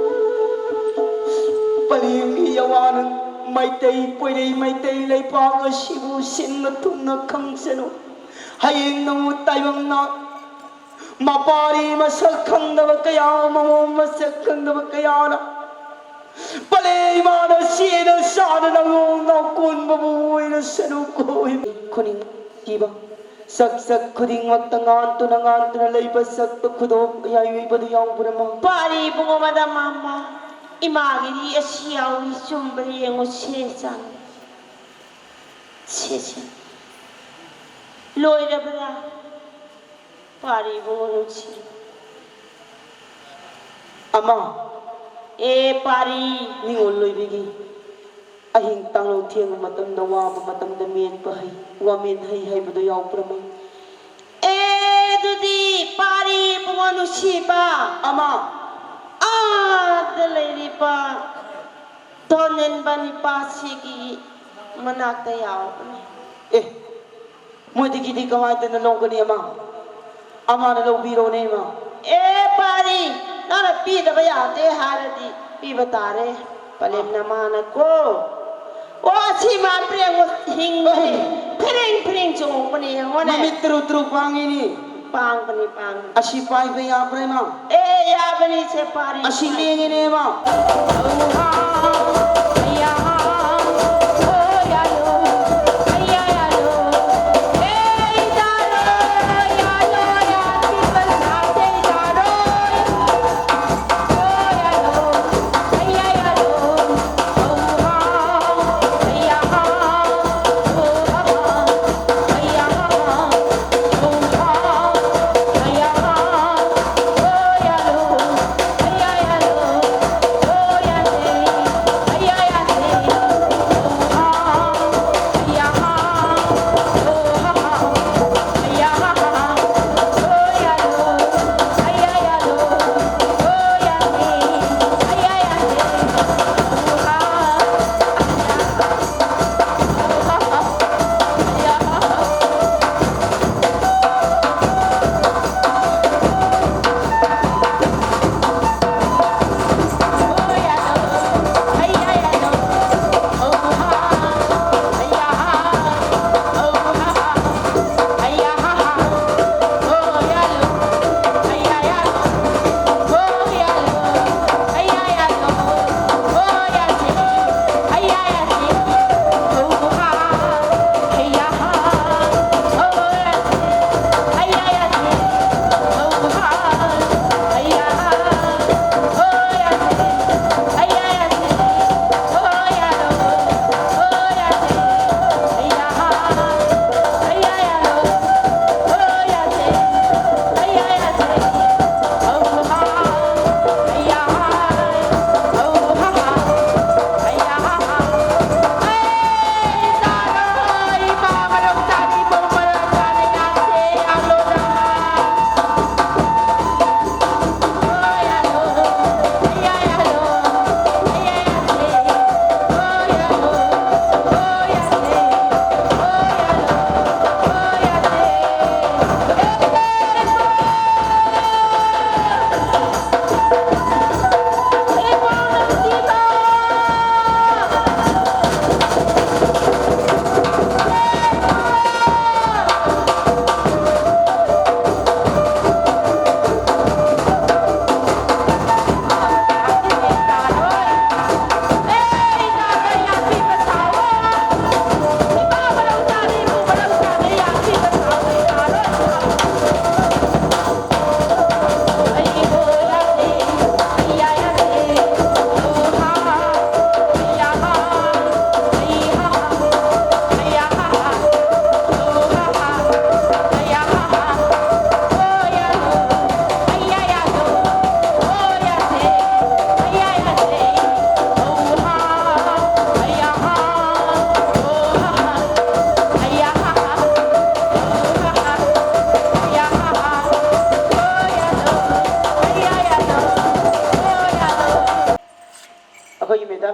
ꯄꯂꯦꯝꯒꯤ ꯌꯥꯋꯥꯅ ꯃꯩꯇꯩ ꯄꯣꯏꯔꯩ ꯃꯩꯇꯩ ꯂꯩꯄꯥꯛ ꯑꯁꯤꯕꯨ ꯁꯤꯟꯅ ꯊꯨꯡꯅ ꯈꯪꯁꯅꯨ꯫ ꯍꯌꯦꯡ ꯅꯪꯕꯨ ꯇꯥꯏꯕꯪꯅ ꯃꯄꯥꯔꯤ ꯃꯁꯛ ꯈꯪꯗꯕ ꯀꯌꯥ, ꯃꯑꯣꯡ ꯃꯁꯛ ꯈꯪꯗꯕ ꯀꯌꯥꯅ ꯄꯂꯦ ꯏꯃꯥꯅ ꯁꯤꯅ ꯁꯥꯅ ꯅꯪꯉꯣꯟ ꯉꯥꯎꯀꯣꯟꯕꯕꯨ ꯑꯣꯏꯔꯁꯅꯨꯀꯣ꯫ ꯈꯨꯅꯤꯡ ꯀꯤꯕ ꯁꯛ ꯁꯛ ꯈꯨꯗꯤꯡꯃꯛꯇ ꯉꯥꯟꯇꯨꯅ ꯉꯥꯟꯇꯨꯅ ꯂꯩꯕ ꯁꯛꯇ ꯈꯨꯗꯣꯞ ꯌꯥꯏꯕꯤꯕꯗꯨ ꯌꯥꯎꯕ꯭ꯔꯃ? ꯄꯥꯔꯤ ꯏꯕꯨꯡꯉꯣ ꯃꯗꯥ ꯃꯥꯝꯃ, ꯏꯃꯥꯒꯤꯗꯤ ꯑꯁꯤ ꯌꯥꯎꯏ, ꯆꯨꯝꯕ꯭ꯔꯥ ꯌꯦꯡꯉꯨ, ꯁꯦ ꯆꯥꯡ꯫ ꯁꯦ, ꯁꯦ꯫ ꯂꯣꯏꯔꯕ꯭ꯔꯥ? ꯄꯥꯔꯤ ꯏꯕꯨꯡꯉꯣ ꯅꯨꯡꯁꯤ꯫ ꯑꯃ꯫ ꯑꯦ ꯄꯥꯔꯤ꯫ ꯅꯤꯉꯣꯜ ꯂꯣꯏꯕꯤꯒꯤ ꯑꯍꯤꯡ ꯇꯥꯡꯂꯧ ꯊꯦꯡꯕ ꯃꯇꯝꯗ, ꯋꯥꯕ ꯃꯇꯝꯗ ꯃꯦꯠꯄ ꯍꯩ, ꯋꯥꯃꯦꯟ ꯍꯩ ꯍꯥꯏꯕꯗꯨ ꯌꯥꯎꯕ꯭ꯔꯃ? ꯑꯦ ꯑꯗꯨꯗꯤ ꯄꯥꯔꯤ ꯏꯕꯨꯡꯉꯣ ꯅꯨꯡꯁꯤꯕ꯫ ꯑꯃ꯫ ꯑꯥꯗ ꯂꯩꯔꯤꯕ ꯊꯣꯟꯅꯤꯟꯕ ꯅꯤꯄꯥꯁꯤꯒꯤ ꯃꯅꯥꯛꯇ ꯌꯥꯎꯕꯅꯤ꯫ ꯑꯦ, ꯃꯣꯏꯗꯒꯤꯗꯤ ꯀꯃꯥꯏꯅ ꯇꯧꯅ ꯂꯧꯒꯅꯤ ꯑꯃ? ꯑꯃꯅ ꯂꯧꯕꯤꯔꯣꯅꯦ ꯑꯃ꯫ ꯑꯦ ꯄꯥꯔꯤ, ꯅꯪꯅ ꯄꯤꯗꯕ ꯌꯥꯗꯦ ꯍꯥꯏꯔꯗꯤ ꯄꯤꯕ ꯇꯥꯔꯦ꯫ ꯄꯂꯦꯝ ꯅꯃꯥꯅꯀꯣ꯫ ꯑꯣ, ꯑꯁꯤ ꯃꯥ ꯄ꯭ꯔꯦꯡ ꯍꯤꯡꯕꯅꯤ꯫ ꯑꯦ꯫ ꯐꯤꯔꯤꯡ ꯐꯤꯔꯤꯡ ꯆꯣꯡꯕꯅꯤ, ꯌꯦꯡꯉꯣꯅꯦ꯫ ꯃꯃꯤꯠ ꯇꯔꯨ ꯇꯔꯨ ꯄꯥꯡꯉꯤꯅꯤ꯫ ꯄꯥꯡꯕꯅꯤ, ꯄꯥꯡꯕꯅꯤ꯫ ꯑꯁꯤ ꯄꯥꯏꯕ ꯌꯥꯕ꯭ꯔꯥ, ꯏꯃꯥ? ꯑꯦ, ꯌꯥꯕꯅꯤ, ꯁꯦ ꯄꯥꯔꯤ꯫ ꯑꯁꯤ ꯂꯦꯡꯉꯤꯅꯦ, ꯏꯃꯥ꯫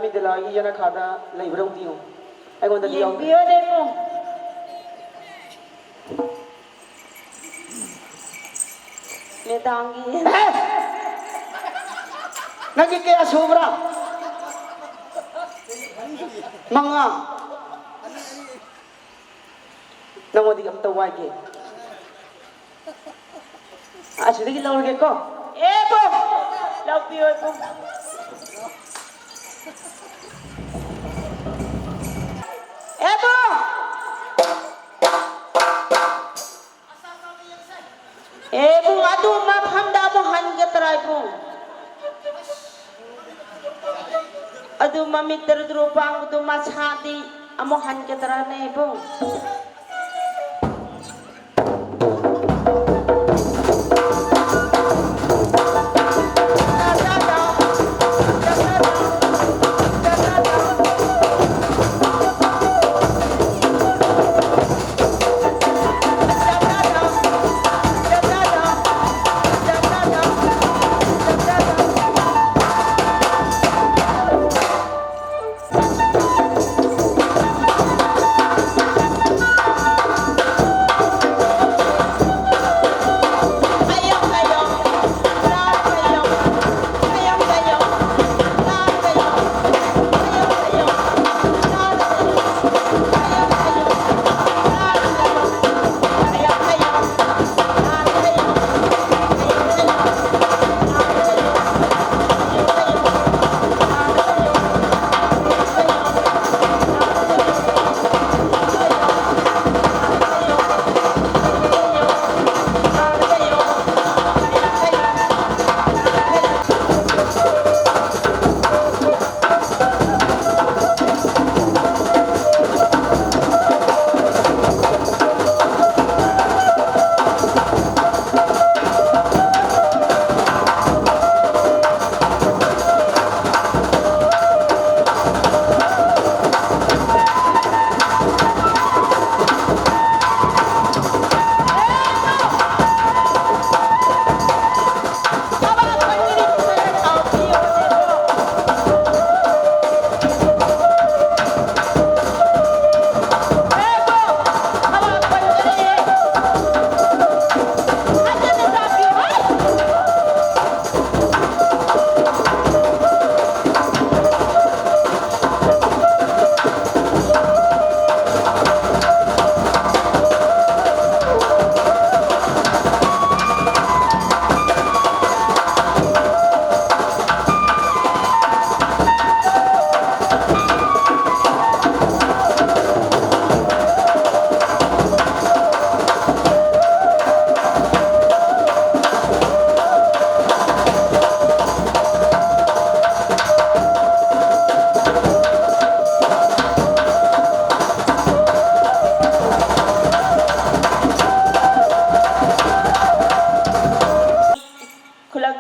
ꯃꯤꯗ ꯂꯥꯛꯏ ꯌꯦꯅꯈꯥꯗ ꯂꯩꯕ꯭ꯔꯥ ꯑꯃꯨꯛꯇ ꯌꯦꯡꯉꯨ꯫ ꯑꯩꯉꯣꯟꯗꯗꯤ ꯌꯥꯎꯗꯦ꯫ ꯌꯦꯡꯕꯤꯌꯣꯅꯦ ꯏꯕꯨꯡ꯫ ꯃꯦꯗꯥꯝꯒꯤ꯫ ꯑꯦ! ꯅꯪꯒꯤ ꯀꯌꯥ ꯁꯨꯕ꯭ꯔꯥ? ꯃꯉꯥ꯫ ꯅꯪꯉꯣꯟꯗꯒꯤ ꯑꯝꯇ ꯋꯥꯏꯒꯦ꯫ ꯑꯁꯤꯗꯒꯤ ꯂꯧꯔꯒꯦꯀꯣ꯫ ꯑꯦ ꯕꯣ! ꯂꯧꯕꯤꯌꯣ ꯏꯕꯨꯡ꯫ ꯑꯦ ꯕꯣ! ꯑꯦ ꯏꯕꯨꯡ, ꯑꯗꯨ ꯃꯐꯝꯗ ꯑꯃꯨꯛ ꯍꯟꯒꯗ꯭ꯔꯥ ꯏꯕꯨꯡ? ꯑꯗꯨ ꯃꯃꯤꯠ ꯇꯔꯨ ꯇꯔꯨ ꯄꯥꯡꯕꯗꯨ ꯃꯁꯥꯗꯤ ꯑꯃꯨꯛ ꯍꯟꯒꯗ꯭ꯔꯥꯅꯦ ꯏꯕꯨꯡ?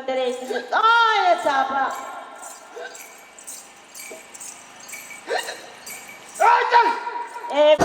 ꯇꯔꯦꯠꯁꯤꯁꯨ ꯂꯣꯏꯅ ꯆꯥꯕ꯫ ꯑꯦ꯫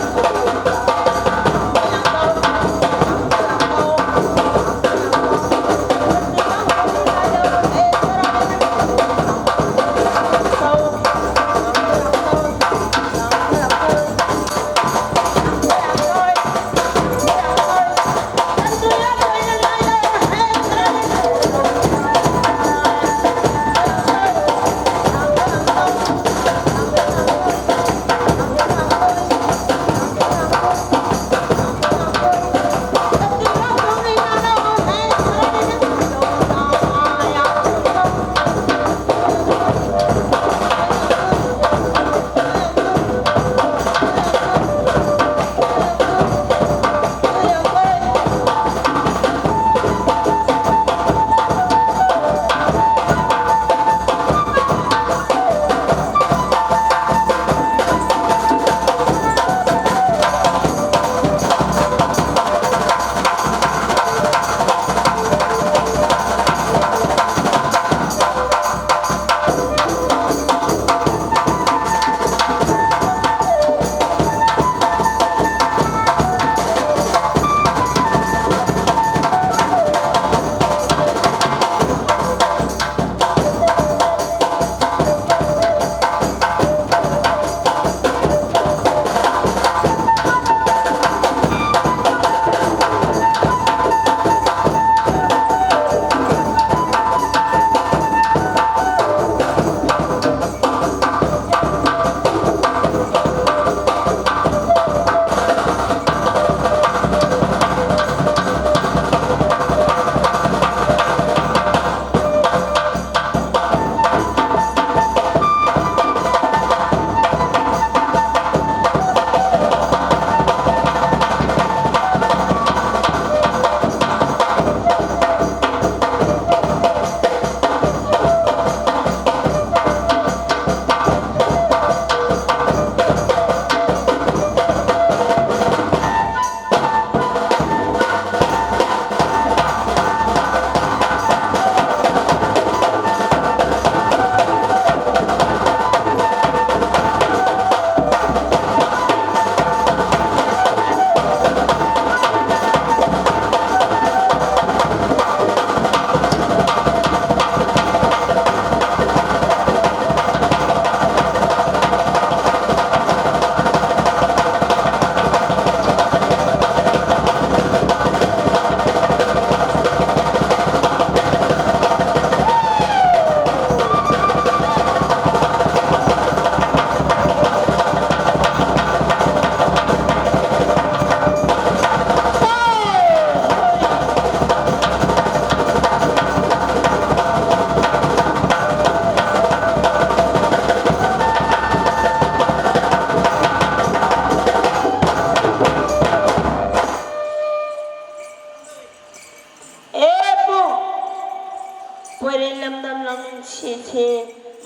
ꯀꯣꯏꯔꯦꯜ ꯂꯝꯗꯝ ꯂꯝꯁꯤꯁꯦ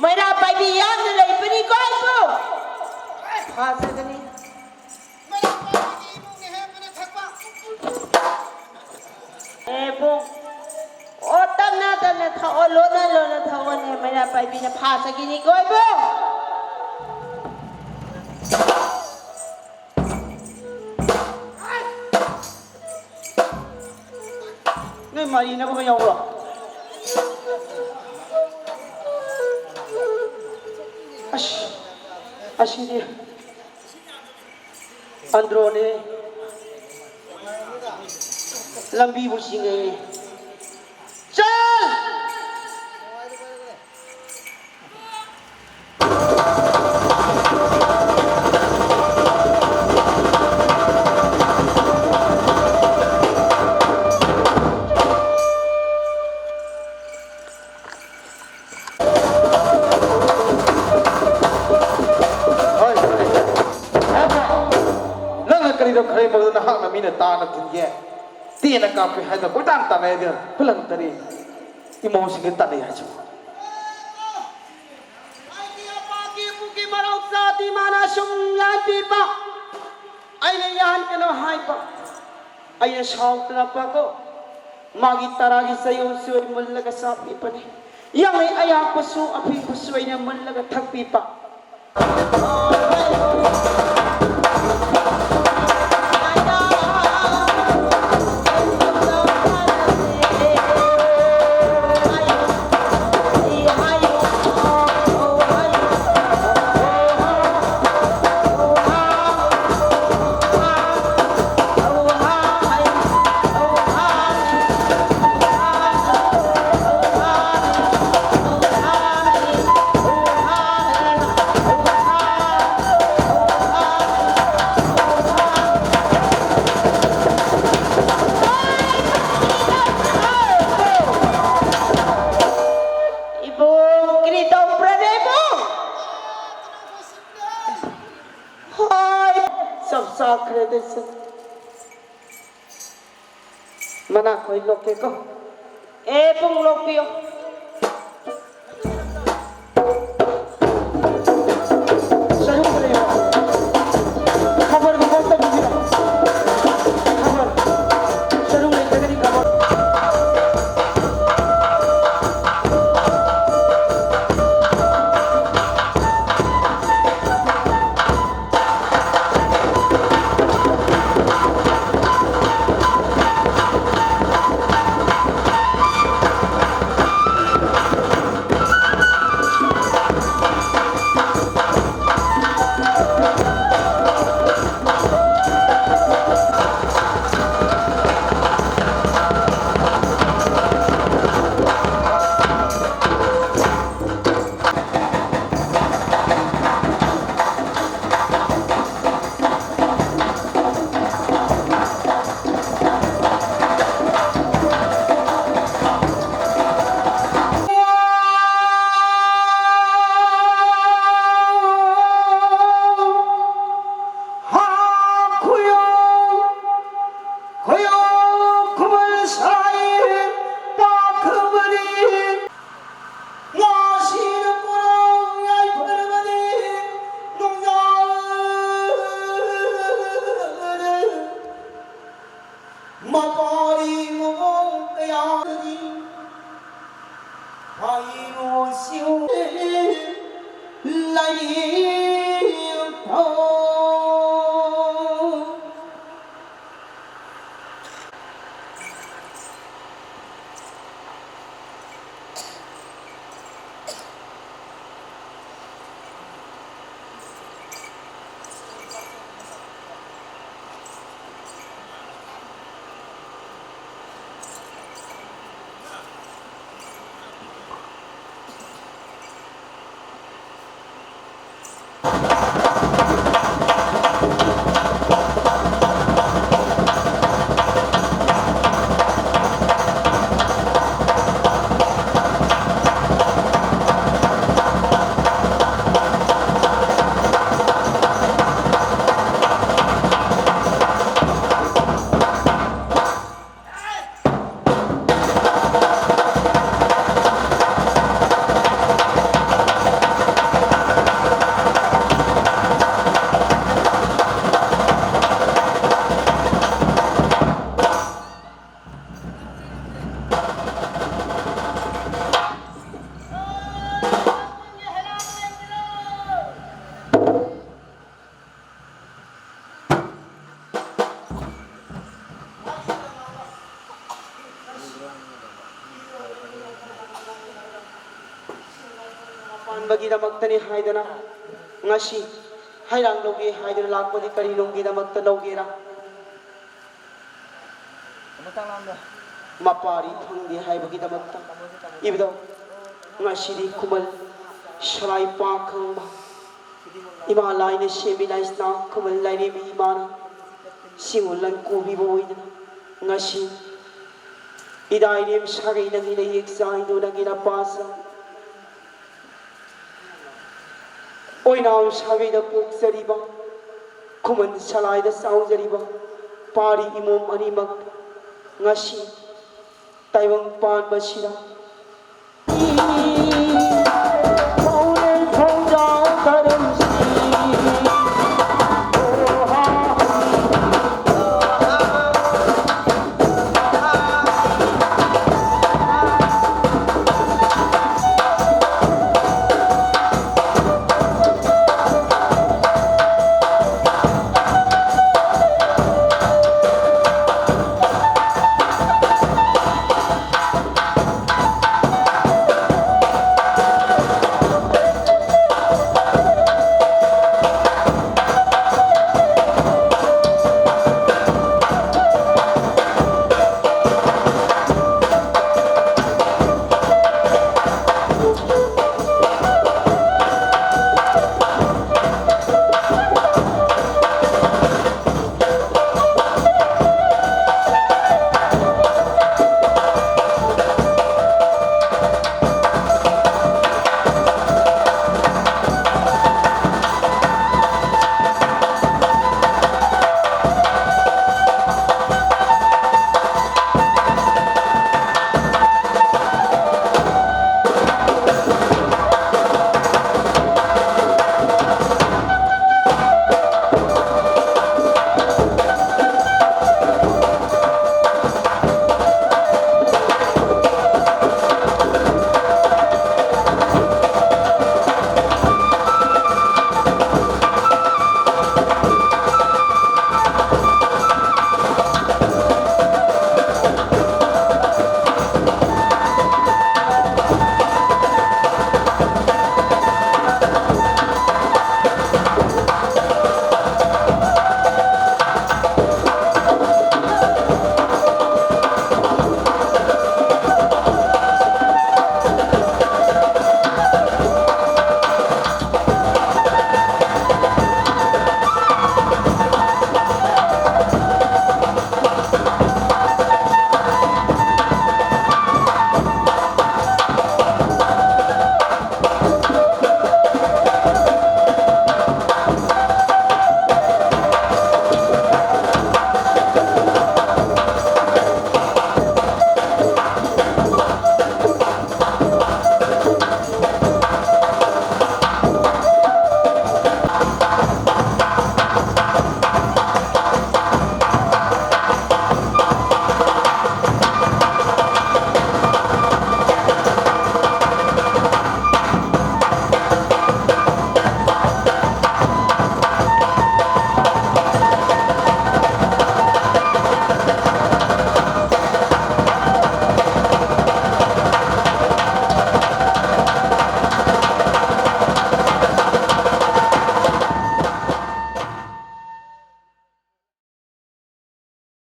ꯃꯩꯔꯥ ꯄꯥꯏꯕꯤ ꯌꯥꯝꯅ ꯂꯩꯕꯅꯤꯀꯣ ꯏꯕꯨꯡ꯫ ꯐꯥꯖꯒꯅꯤ꯫ ꯃꯩꯔꯥ ꯄꯥꯏꯕꯤꯒꯤ ꯏꯃꯨꯡꯅ ꯍꯦꯟꯕꯅ ꯊꯛꯄ꯫ ꯑꯦ ꯏꯕꯨꯡ꯫ ꯑꯣ, ꯇꯞꯅ ꯇꯞꯅ ꯊꯛꯑꯣ, ꯂꯣꯟꯅ ꯂꯣꯟꯅ ꯊꯛꯑꯣꯅꯦ, ꯃꯩꯔꯥ ꯄꯥꯏꯕꯤꯅ ꯐꯥꯖꯈꯤꯅꯤꯀꯣ ꯏꯕꯨꯡ꯫ ꯅꯣꯏ ꯃꯥꯔꯤꯅꯕꯒ ꯌꯥꯎꯕ꯭ꯔꯣ? ꯑꯁ, ꯑꯁꯤꯗꯤ ꯑꯟꯗ꯭ꯔꯣꯅꯦ꯫ ꯂꯝꯕꯤꯕꯨ ꯆꯤꯡꯉꯩꯅꯦ꯫ ꯆꯜ! ꯍꯣꯏ, ꯍꯣꯏ꯫ ꯅꯪꯅ ꯀꯔꯤꯅꯣ ꯈꯜꯂꯤꯕꯗꯨ ꯅꯍꯥꯛꯅ ꯃꯤꯅ ꯇꯥꯅ ꯊꯤꯟꯒꯦ, ꯇꯦꯟꯅ ꯀꯥꯞꯀꯦ ꯍꯥꯏꯗꯅ ꯀꯣꯏꯇꯥꯟ ꯇꯥꯟꯅꯩ ꯑꯗꯨ ꯈꯨꯂꯪ ꯇꯔꯦ ꯏꯃꯣꯁꯤꯡꯗ ꯇꯥꯟꯅꯩ ꯍꯥꯏꯁꯤꯕꯨ꯫ ꯑꯩꯒꯤ ꯑꯄꯥꯒꯤ ꯏꯄꯨꯒꯤ ꯃꯔꯧ ꯆꯥꯗꯤ ꯃꯥꯅ ꯁꯨꯝ ꯌꯥꯟꯕꯤꯕ꯫ ꯑꯩꯅ ꯌꯥꯍꯟꯒꯅꯨ ꯍꯥꯏꯕ꯫ ꯑꯩꯅ ꯁꯥꯎꯗꯅ ꯄꯥꯀꯣ꯫ ꯃꯥꯒꯤ ꯇꯔꯥꯒꯤ ꯆꯌꯣꯜꯁꯨ ꯑꯩ ꯃꯨꯜꯂꯒ ꯆꯥꯕꯤꯕꯅꯤ꯫ ꯌꯥꯡꯂꯩ ꯑꯌꯥꯛꯄꯁꯨ ꯑꯐꯤꯡꯕꯁꯨ ꯑꯩꯅ ꯃꯨꯜꯂꯒ ꯊꯛꯄꯤꯕ꯫ ꯏꯕꯨꯡ, ꯀꯔꯤ ꯇꯧꯕ꯭ꯔꯅꯦ ꯏꯕꯨꯡ? ꯍꯣꯏ, ꯆꯞ ꯆꯥꯈ꯭ꯔꯦ ꯑꯗꯨꯁꯨ꯫ ꯃꯅꯥꯈꯣꯏ ꯂꯣꯛꯀꯦꯀꯣ꯫ ꯑꯦ, ꯄꯨꯡ ꯂꯣꯛꯄꯤꯌꯣ꯫ ꯄꯥꯟꯕꯒꯤꯗꯃꯛꯇꯅꯤ ꯍꯥꯏꯗꯅ ꯉꯁꯤ ꯍꯩꯔꯥꯡ ꯂꯧꯒꯦ ꯍꯥꯏꯗꯨꯅ ꯂꯥꯛꯄꯗꯤ ꯀꯔꯤ ꯅꯨꯡꯒꯤꯗꯃꯛꯇ ꯂꯧꯒꯦꯔꯥ? ꯃꯄꯥꯔꯤ ꯐꯪꯗꯦ ꯍꯥꯏꯕꯒꯤꯗꯃꯛꯇ꯫ ꯏꯕꯨꯙꯧ, ꯉꯁꯤꯗꯤ ꯈꯨꯃꯟ ꯁꯂꯥꯏ ꯄꯥꯈꯪꯕ ꯏꯃꯥ ꯂꯥꯏꯅ ꯁꯦꯝꯕꯤ ꯂꯥꯏꯁꯅꯥ ꯈꯨꯃꯟ ꯂꯥꯏꯔꯦꯝꯕꯤ ꯏꯃꯥꯅ ꯁꯤꯡꯎ ꯂꯟ ꯀꯣꯕꯤꯕ ꯑꯣꯏꯗꯅ ꯉꯁꯤ ꯏꯗꯥꯏꯔꯦꯝ ꯁꯥꯒꯩ ꯅꯪꯒꯤ ꯅꯌꯦꯛ ꯆꯥꯏꯗꯨ ꯅꯪꯒꯤ ꯅꯄꯥꯁ ꯑꯣꯏꯅꯥꯝ ꯁꯥꯒꯩꯗ ꯄꯣꯛꯆꯔꯤꯕ, ꯈꯨꯃꯟ ꯁꯂꯥꯏꯗ ꯆꯥꯎꯖꯔꯤꯕ ꯄꯥꯔꯤ ꯏꯃꯣꯝ ꯑꯅꯤꯃꯛ ꯉꯁꯤ ꯇꯥꯏꯕꯪ ꯄꯥꯟꯕꯁꯤꯗ